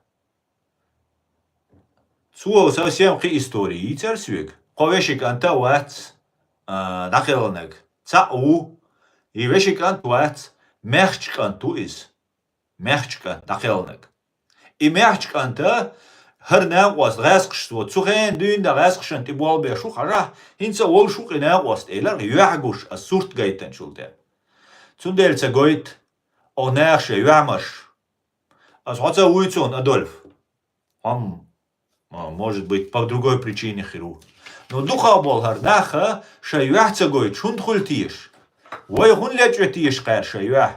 Цо совсем кхин истори йийцара соьга. Кхо вешин кӀант а вац, а, дӀакхелхинарг. Цхьаъ ву, и вешин кӀант вац, маьхча кӀант ву иза. Маьхча кӀант дӀакхелхинарг. И маьхча кӀанта хӀара накъост гӀаьскхашца, цу хенахь дуьйна гӀаьскхашна тӀе болх беш ву хьажахь, хӀинца а волуш ву-кх и накъост, элира, юьхь гуш ас сурт гайтинчул тӀе. Цундела ца гойту оха наха шайн юьхь-марш. Ас хьо ца вуьйцу хьуна, Адольф. Хьо-м, а, может быть, по другой причине хир ву. Но дукхах болу хӀара нах шайн юьхь ца гойтуш хӀунда хуьлу теша? Вай хӀунда лечкъо теша кхара шайн юьхь?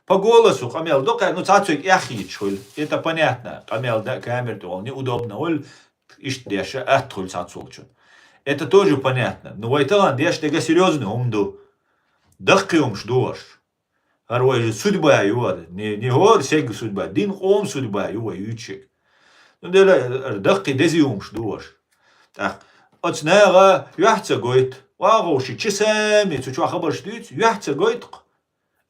По голосу къамел до кхара, ну, цхьацца верг эхь хийцаш хуьлу. Это понятно. Къамел дан камера тӀехула неудобно хуьлу, иштта деш а атта хуьлу цхьацца волчун. Это тоже понятно. Ну, вай тахана деш дерг серьёзный хӀума ду. Даккхий хӀумаш ду хӀорш. ХӀара вай судьба ю хӀара. Не, не хӀора сага судьба, дин къоман судьба ю вай юьйцург. Ну, дела, хӀара даккхий дезий хӀумаш ду хӀорш. ТӀаккха оцу наха юьхь ца гойту. ВагӀовши, чи сами, цу чохь хабарш дуьйцу, юьхь ца гойту-кх.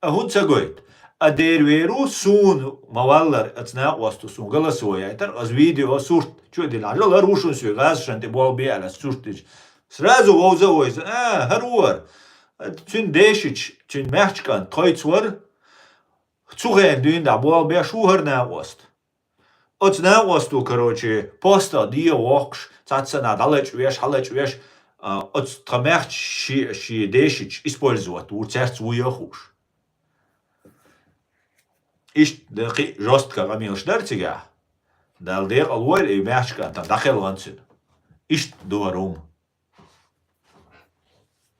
А хӀунда ца гойту? А дера вер ву, суна ма-валлара, оцу накъосто суна голосовой яйтара, ас видео, сурт чу а дилла, хьажал, хӀара ву шуна соьга гӀаьскхашна тӀе болх бе аьлла, ас сурт дича. Сразу вовза а войза: «А, хӀара ву хӀара». Цуьнан дешича, цуьнан маьхча кӀант тхоьца вара, цу хенахь дуьйна дӀа болх беш ву хӀара накъост. Оцу накъосто, короче, постагӀа дегӀан воккхуш, цхьацца нах дӀалачкъавеш, хьалачкъавеш, а, оцу тхан маьхча ши, ши дешича использовать ву, цаьрца ву яха хууш. Иштта кхин а жестко къамелаш дара цигахь. Дала декъал войла и маьхча кӀантана дӀакхелхина цуьнан. Иштта ду хӀара хӀума.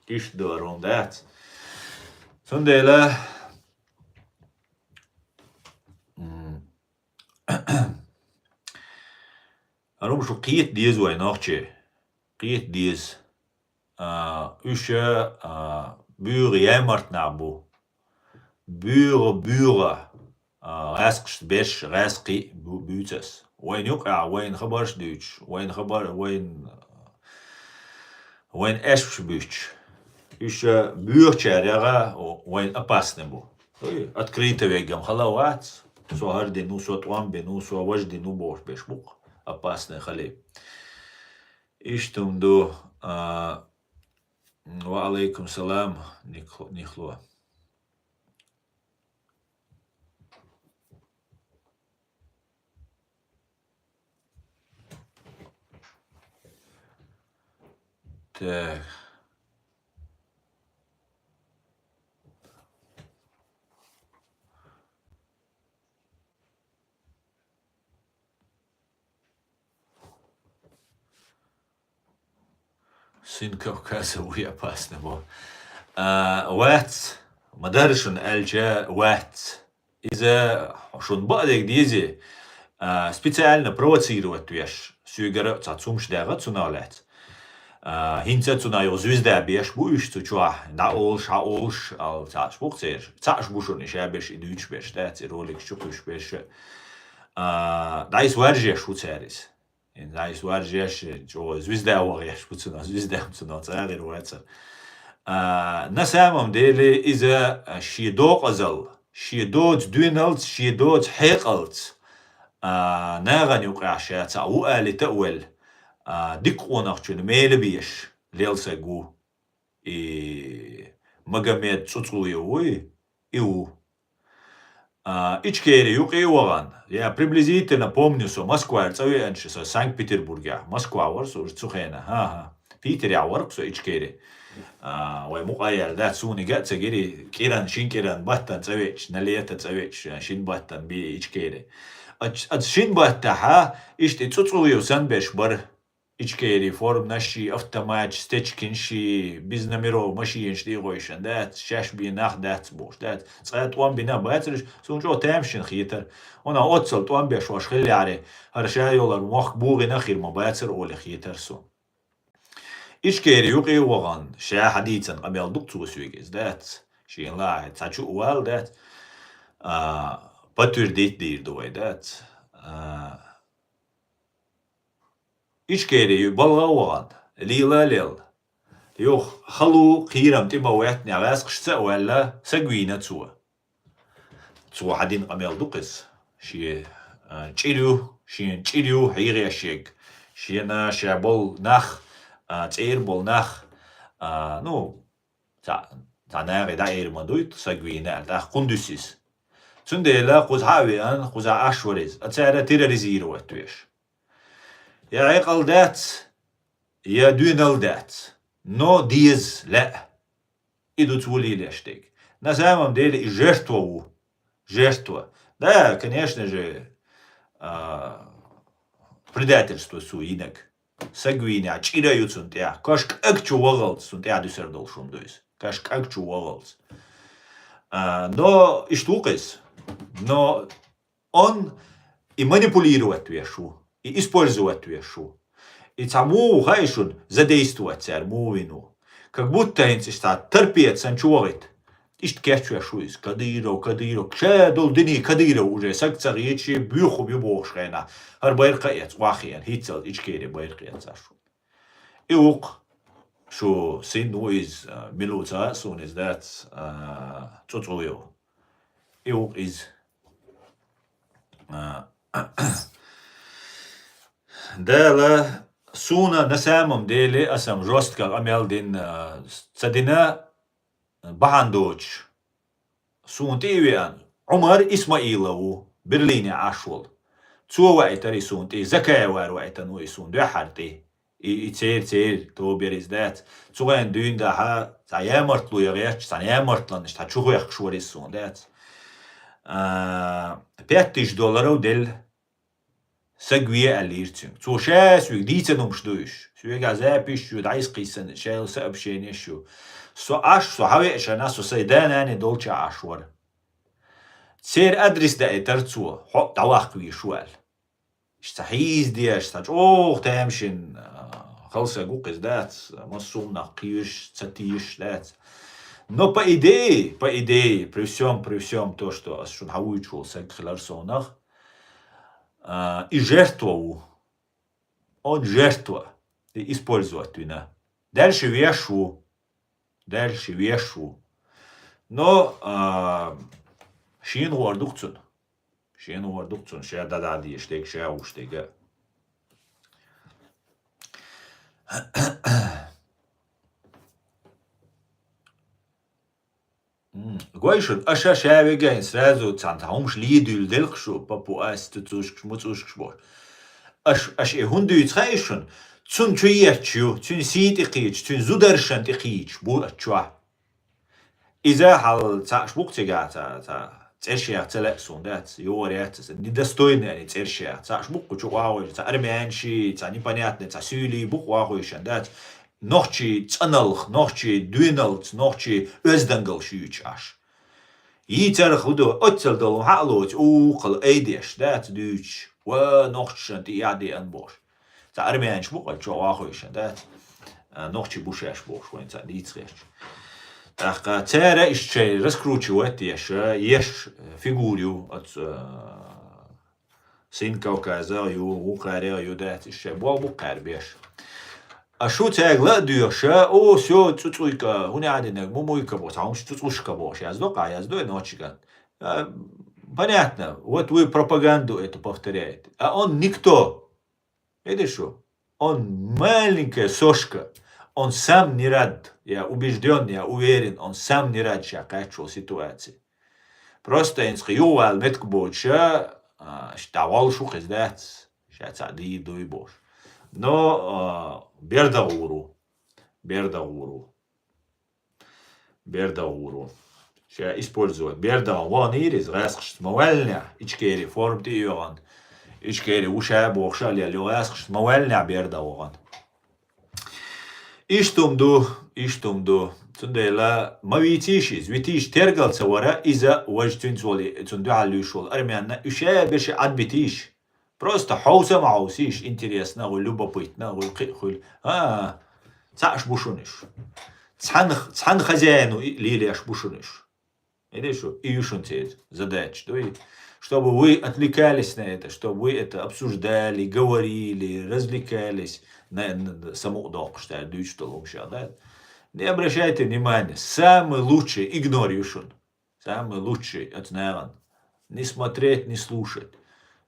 Иштта ду хӀара хӀума, дац. Цундела, м, Румшу кхета деза вай нохчий. Кхета деза. А, уьш, а, буьйгӀа ямарт нах бу. БуьйгӀа, буьйгӀа, а, гӀаскхашта берш, гӀаскхий бу-, буьйцу ас. Вайна юкъахь, вайна хабарш дуьйцуш, вайна хабар, вайна, вайна аьшпаш буьйцуш. Уьш, а, буьйгӀачарех, о, вайна опасный бу. Ой, открыто вегам хала вац. Со хӀара дина ву, со тӀом бина ву, со важа дина ву бохуш берш бу-кх опасный хали. Иштта хӀума ду, а, ва алейкум салам, Никло-, Нихло. Так. Сын Кавказа вуй опасный бу. А, вац, ма-дарра шуна аьлча, вац. Иза шуна баа дерг дезий, а, специально провоцировать веш, соьгара цхьа цумаш дагӀа цунах лаьцна. А, хӀинца цунах юха звезда беш бу уьш цу чохь, дӀаолуш, хьаолуш, ала цхьаъш бу-кх церан. Цхьаъш бу шуна и шаберш, и дуьйцуш берш, дац, и роликаш чу кхуьйсуш берш. А, дӀайса варжеш ву цара иза. ХӀинца дӀайса варжеш, чӀогӀа звезда вахеш бу цунах, звезда цунах цӀагӀира вацара. А, на самом деле, иза шен докъазал, шен доцу доьналц, шен доцу хьекъалц, а, нахана юкъахь ша цхьаъ ву алийта а велла, а, дика къонахчун мела беш лела саг ву. И Магомед ЦӀуцӀуев вуй, и ву. А, Ичкери юкъе а вахана, я приблизительно помню, со Москвара цӀа веанчу, со Санкт-Петербургехь, Москва вара со уже цу хенахь, хӀан-хӀа, Питерехь вара-кх со Ичкери. А, вай мукъа а яьлла дац, суна и ган а ца гира, кӀиран, шин кӀиран баттана цӀа веача, на лето цӀа веача, шин баттана бен Ичкери. Ацу, ацу шин баттахьа иштта и ЦӀуцӀуев санна берш бара. Ичкери форманаш, автоматаш, стечкинаш, без номеров машинаш дӀагӀойшан дац, шаьш бен нах дац бохуш дац. Цкъа тӀом бина бацараш, суна чӀогӀа тамашийна хетара. Ванах оццал тӀом беш ваша хиллехьара, хӀара ша йолар мохк бугӀина хир ма бацара олий хетара суна. Ичкери юкъе а вахана, ша хьадийцина къамел ду-кх цо соьга иза дац. Шена лаахь цхьа чу а вала дац. А, подтвердить дийр ду вай дац. А, Ичкери балха а вахана, лела а лелла. Юха хало, кхерам тӀе ма веттинехь, гӀаскхашца а ваьлла, саг вийна цо. Цо хьадина къамел ду-кх иза. Шен, а, чӀир ю, шена чӀир ю хьийгӀеш ерг. Шена ша болу нах, а, цӀера болу нах, а, ну, цхьа, цхьа нахе дӀаэр ма дуй, саг вийна аьлла, тӀаккха хӀунда дуьсу иза? Цундела кхузахьа а веана, кхузахь Ӏаш вара иза. А цара терроризировать веш. Я хьекъал дац, я доьнал дац, но деза, лаьа. И ду цо лелош дерг. На самом деле и жертва ву. Жертва. Да, конечно же, а, предательство цо йинарг. Саг вийна, чӀир а ю цунна тӀехь. Каш кӀаг чу вахалц цунна тӀехь дуьсур долуш хӀума ду иза. Каш кӀаг чу вахалц. А, но иштта ву-кх иза. Но он и манипулировать веш ву, и использовать веш ву. И цхьа муха ву хаьий шуна, задействовать цара муха вина ву. Как будто хӀинца иштта торпеда санна чу вахийта. Иштта кечвеш ву иза. Кадыров, Кадыров. Ша долу дуьне Кадыров уже саг ца хеташ, боьха хӀума ю бохуш хенахь. ХӀара байракх а эцна, охьахиъна, хӀинццалц Ичкери байракх эцна шу. И ву-кх шу сын ву иза, а, мила ву ца хаьа суна иза дац, а, ЦӀуцӀуев. И ву-кх иза. А, Дала суна на самом деле, аса-м жёстко къамел дина, а, ца дина, бахьана доцуш. Суна тӀе а веана, Ӏумар Исмаилов ву, Берлине Ӏаш волу. Цо ваийтара и суна тӀе, Закаевара ваийтина ву и суна дуьххьара тӀе. И, и церан, церан тоба яра иза дац. Цу хенахь дуьйна дахьа, цхьа ямартло ян гӀерташ, цхьана ямартланаш цхьа чу хехкаш вара иза суна дац. А, пять тысяч долларов делла. Саг ве аьллера цуьнга. Цо ша соьга дийцина хӀумаш ду уьш. Соьга запись ю, дӀасакхийсина, шайла сообщенеш ю. Со Ӏаш, со хьавеача, со сайн да-нана долчохь Ӏаш вара. Церан адрес даийтара цо, хьо дӀаваккха везаш ву аьлла. Иштта хьийза деш, цхьа чӀогӀа тамашийна, а, хала саг ву-кх иза, дац, массо а нах кхийраш, ца тийраш, дац. Но по идее, по идее, при всём, при всём то, что ас шуна хьавуьйчу волу саг хилар совнах, а, и жертва ву. Он жертва. И использовать вина. Дальше веш ву. Дальше веш ву. Но, а, шена гӀор ду-кх цунна. Шена гӀор ду-кх цунна, ша дӀадахьа дезаш дерг, ша гуш дерг. М, гой шуна, аша ша вегайна сразу цхьана хӀумаш ледуьйла делкъ шу, папу ас, цуцушкаш, муцушкаш бохуш. Аш, аш и хӀунда дуьйцу хаьий шуна? Цунна чу етташ ю, цуьнан сий тӀе кхийча, цуьнан зударшан тӀе кхийчаш бу аччохь. Иза хьал цхьаъш бу-кх цигахь, цхьа, цхьа цӀерш яха ца лаьа суна, дац, йогӀур яц аса, недостойный они цӀерш яха. Цхьаъш бу-кх кху чу охьахуьйш, цхьа армянши, цхьа непонятный, цхьа суьйлий бу-кх охьахуьйшан, дац. Нохчий цӀаналх, нохчий доьналц, нохчий оьздангалш юьйцуш Ӏаш. Йийцарх хӀу ду, оццал долу хьа а лоцу, укхал айдеш, дац, дуьйцуш, ва нохчашан тӀе яхьа деана бохуш. Цхьа армянаш бу-кх чу охьахуьйшан, дац. А, нохчий бу шаьш бохуш вайн цхьа дийца хеташ. ТӀаккха цара иштта шайн раскручивать еш, еш фигура ю, оцу, а, Сын Кавказа ю, вукхарех ю, дац, иштта шайн болх бу-кх кхаьрбеш. А шу цаьрга ла а доьхуш, о, всё, цуцуйка, хӀуна Ӏадинарг, мумуйка бохуш, хьа хӀумаш цуцушка бохуш, яздо-кх, яздо и ночикан. А, понятно, вот вы пропаганду эту повторяете. А он никто. Видишь, он маленькая сошка, он сам не рад, я убеждён, я уверен, он сам не рад ша кхаччул ситуации. Просто инца кхин юхавала метка боцуша, а, ш-, дӀагӀоллуш ву-кх иза, дац, ша цхьаъ дийр дуй бохуш. Но, а, бердагӀур ву. БердагӀур ву. БердагӀур ву. Ша использовать. БердагӀан ваханийра иза, гӀаскхашца ма ваьллинехь, Ичкери форма тӀе а йоьгӀна. Ичкери ву ша бохуш а лелла, гӀаскхашца ма ваьллинехь бердагӀан вахана. Иштта хӀума ду, иштта хӀума ду. Цундела ма вийцийша иза, витийша тергал ца вара, иза важа цуьнца волу, цунна дуьхьал луьйш волу армянна, уьш а берш а Ӏадбитийша. Просто хьовса а ма хьовсийша, интересно а хуьлу, любопытно а хуьлу, кхин а хуьлу. А, цхьаъш бу шуна уьш. Цхьана, цхьана хозяину и-, лелеш бу шуна уьш. Видишь, и ю шуна церан задача, дуй? Чтобы вы отвлекались на это, чтобы вы это обсуждали, говорили, развлекались, на, на, самукъадоккхуш цара дуьйцуш долу хӀумнаш, да? Не обращайте внимания, самый лучший игнор ю шуна. Самый лучший оцу нахана. Не смотреть, не слушать.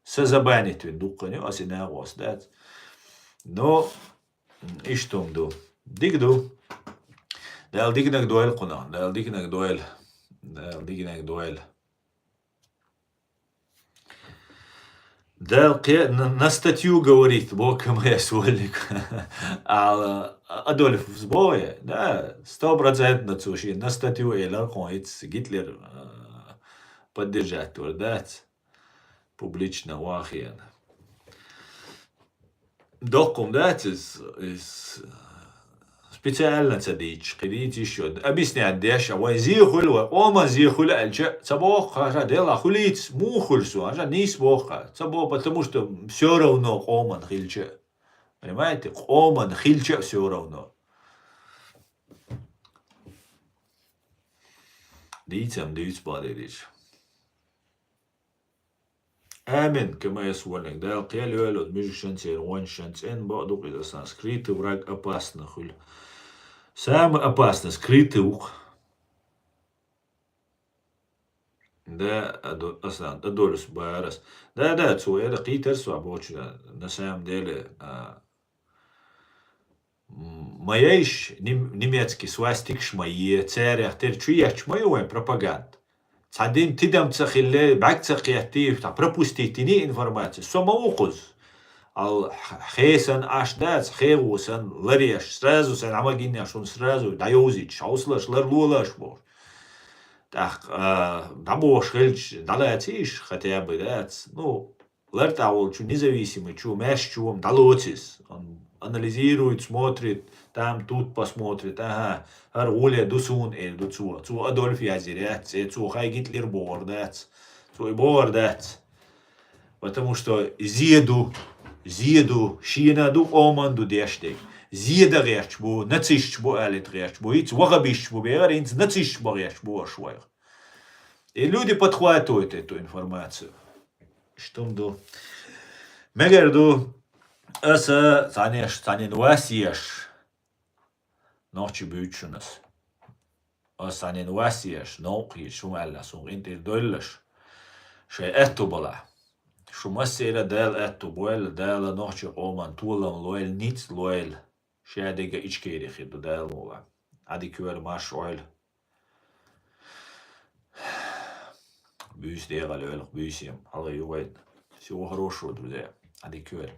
Са забанить вина дуккха ю, аса и нахо аса дац. Но, м, иштта хӀума ду. Дика ду. Дала диканиг дойла кхунах. Дала диканиг дойла. Дала диканиг дойла. Дала кхе-, на, на статью говорит, бо КМС воллиг. Ала, Адольф Збоя, да, стопроцентно цо шен на статью элар кхо иц Гитлер, а, поддержать вар, дац. Публично вахиена. Доккхум дац иза, иза специально ца дийцаш, кхин дийца йиш йолу. Объяснять деш, а вайн зе хуьлу, вайн къоман зе хуьлу аьлча, ца боху хьажа, делахь хуьлийца, муха хуьлу со, хьажа, нийса боху хьа. Ца боху, потому что всё равно къоман хилча. Понимаете? Къоман хилча всё равно. Дийцам дуьйцу бахьадерриш. Амин, КМС воллиг. Дала кхел йойла оцу муьжгашан, церан гӀонашан, цӀена бакъ ду-кх иза асан. Скрытый враг опасный хуьлу. Самый опасный скрытый ву-кх. Да, Адо-, асан, Адольф Збоя. Да, да, цо эра кхийтар со бохучу, на самом деле, а, М, ма ейш, ним-, немецкий свастикаш ма е, царех тера чу етташ ма ю вайн пропаганда. Цхьа дин тидам ца хилла, бӀаьг ца кхеттий, цхьа пропустить йиний информаци. Со ма ву кхуза. Ал х-, хесан Ӏаш дац, хегӀо сан ларъеш, сразу сайн Ӏама гиннеш, шуна сразу дӀайовзийча, хьовсалаш, лар лолаш бохуш. ТӀаккха, а, дӀабохуш хилча, дӀалацийша, хотя бы дац. Ну, лартӀахь волчу, независимый чу, маьрша чу ма дӀалоцу иза. Он анализирует, смотрит, там тут посмотрит, ага, хӀара гӀуле ду суна, эр ду цо. Цо Адольф язйира яц, цӀе цо хай Гитлер бохур дац. Цо и бохур дац. Потому что зе ду, зе ду, шена ду, къоман ду деш дерг. Зе да гӀерташ бу, нацисташ бу, алит гӀерташ бу, хӀинца вахабисташ бу бегӀар, хӀинца нацисташ бу гӀерташ бу ош вайх. И люди подхватывают эту информацию. Что ду? Мегар ду, аса цанеш, цанен вас еш. Нохчи буьйцу шунас. Аса санен вас еш, новкъа еш, шума аьлла, сун къинтӀера дойллаш. Шай аьтту бала. Шу массера Дала аьтту бойла, Дала нохчи къоман толам лойла, ниц лойла. Шадега Ичкери хир ду Дала мула. Ади куьр марш ойла. Буьйс дегӀал ойлах, буьйсем. Хьалха югӀайна. Всего хорошего, друзья. Ади куьр.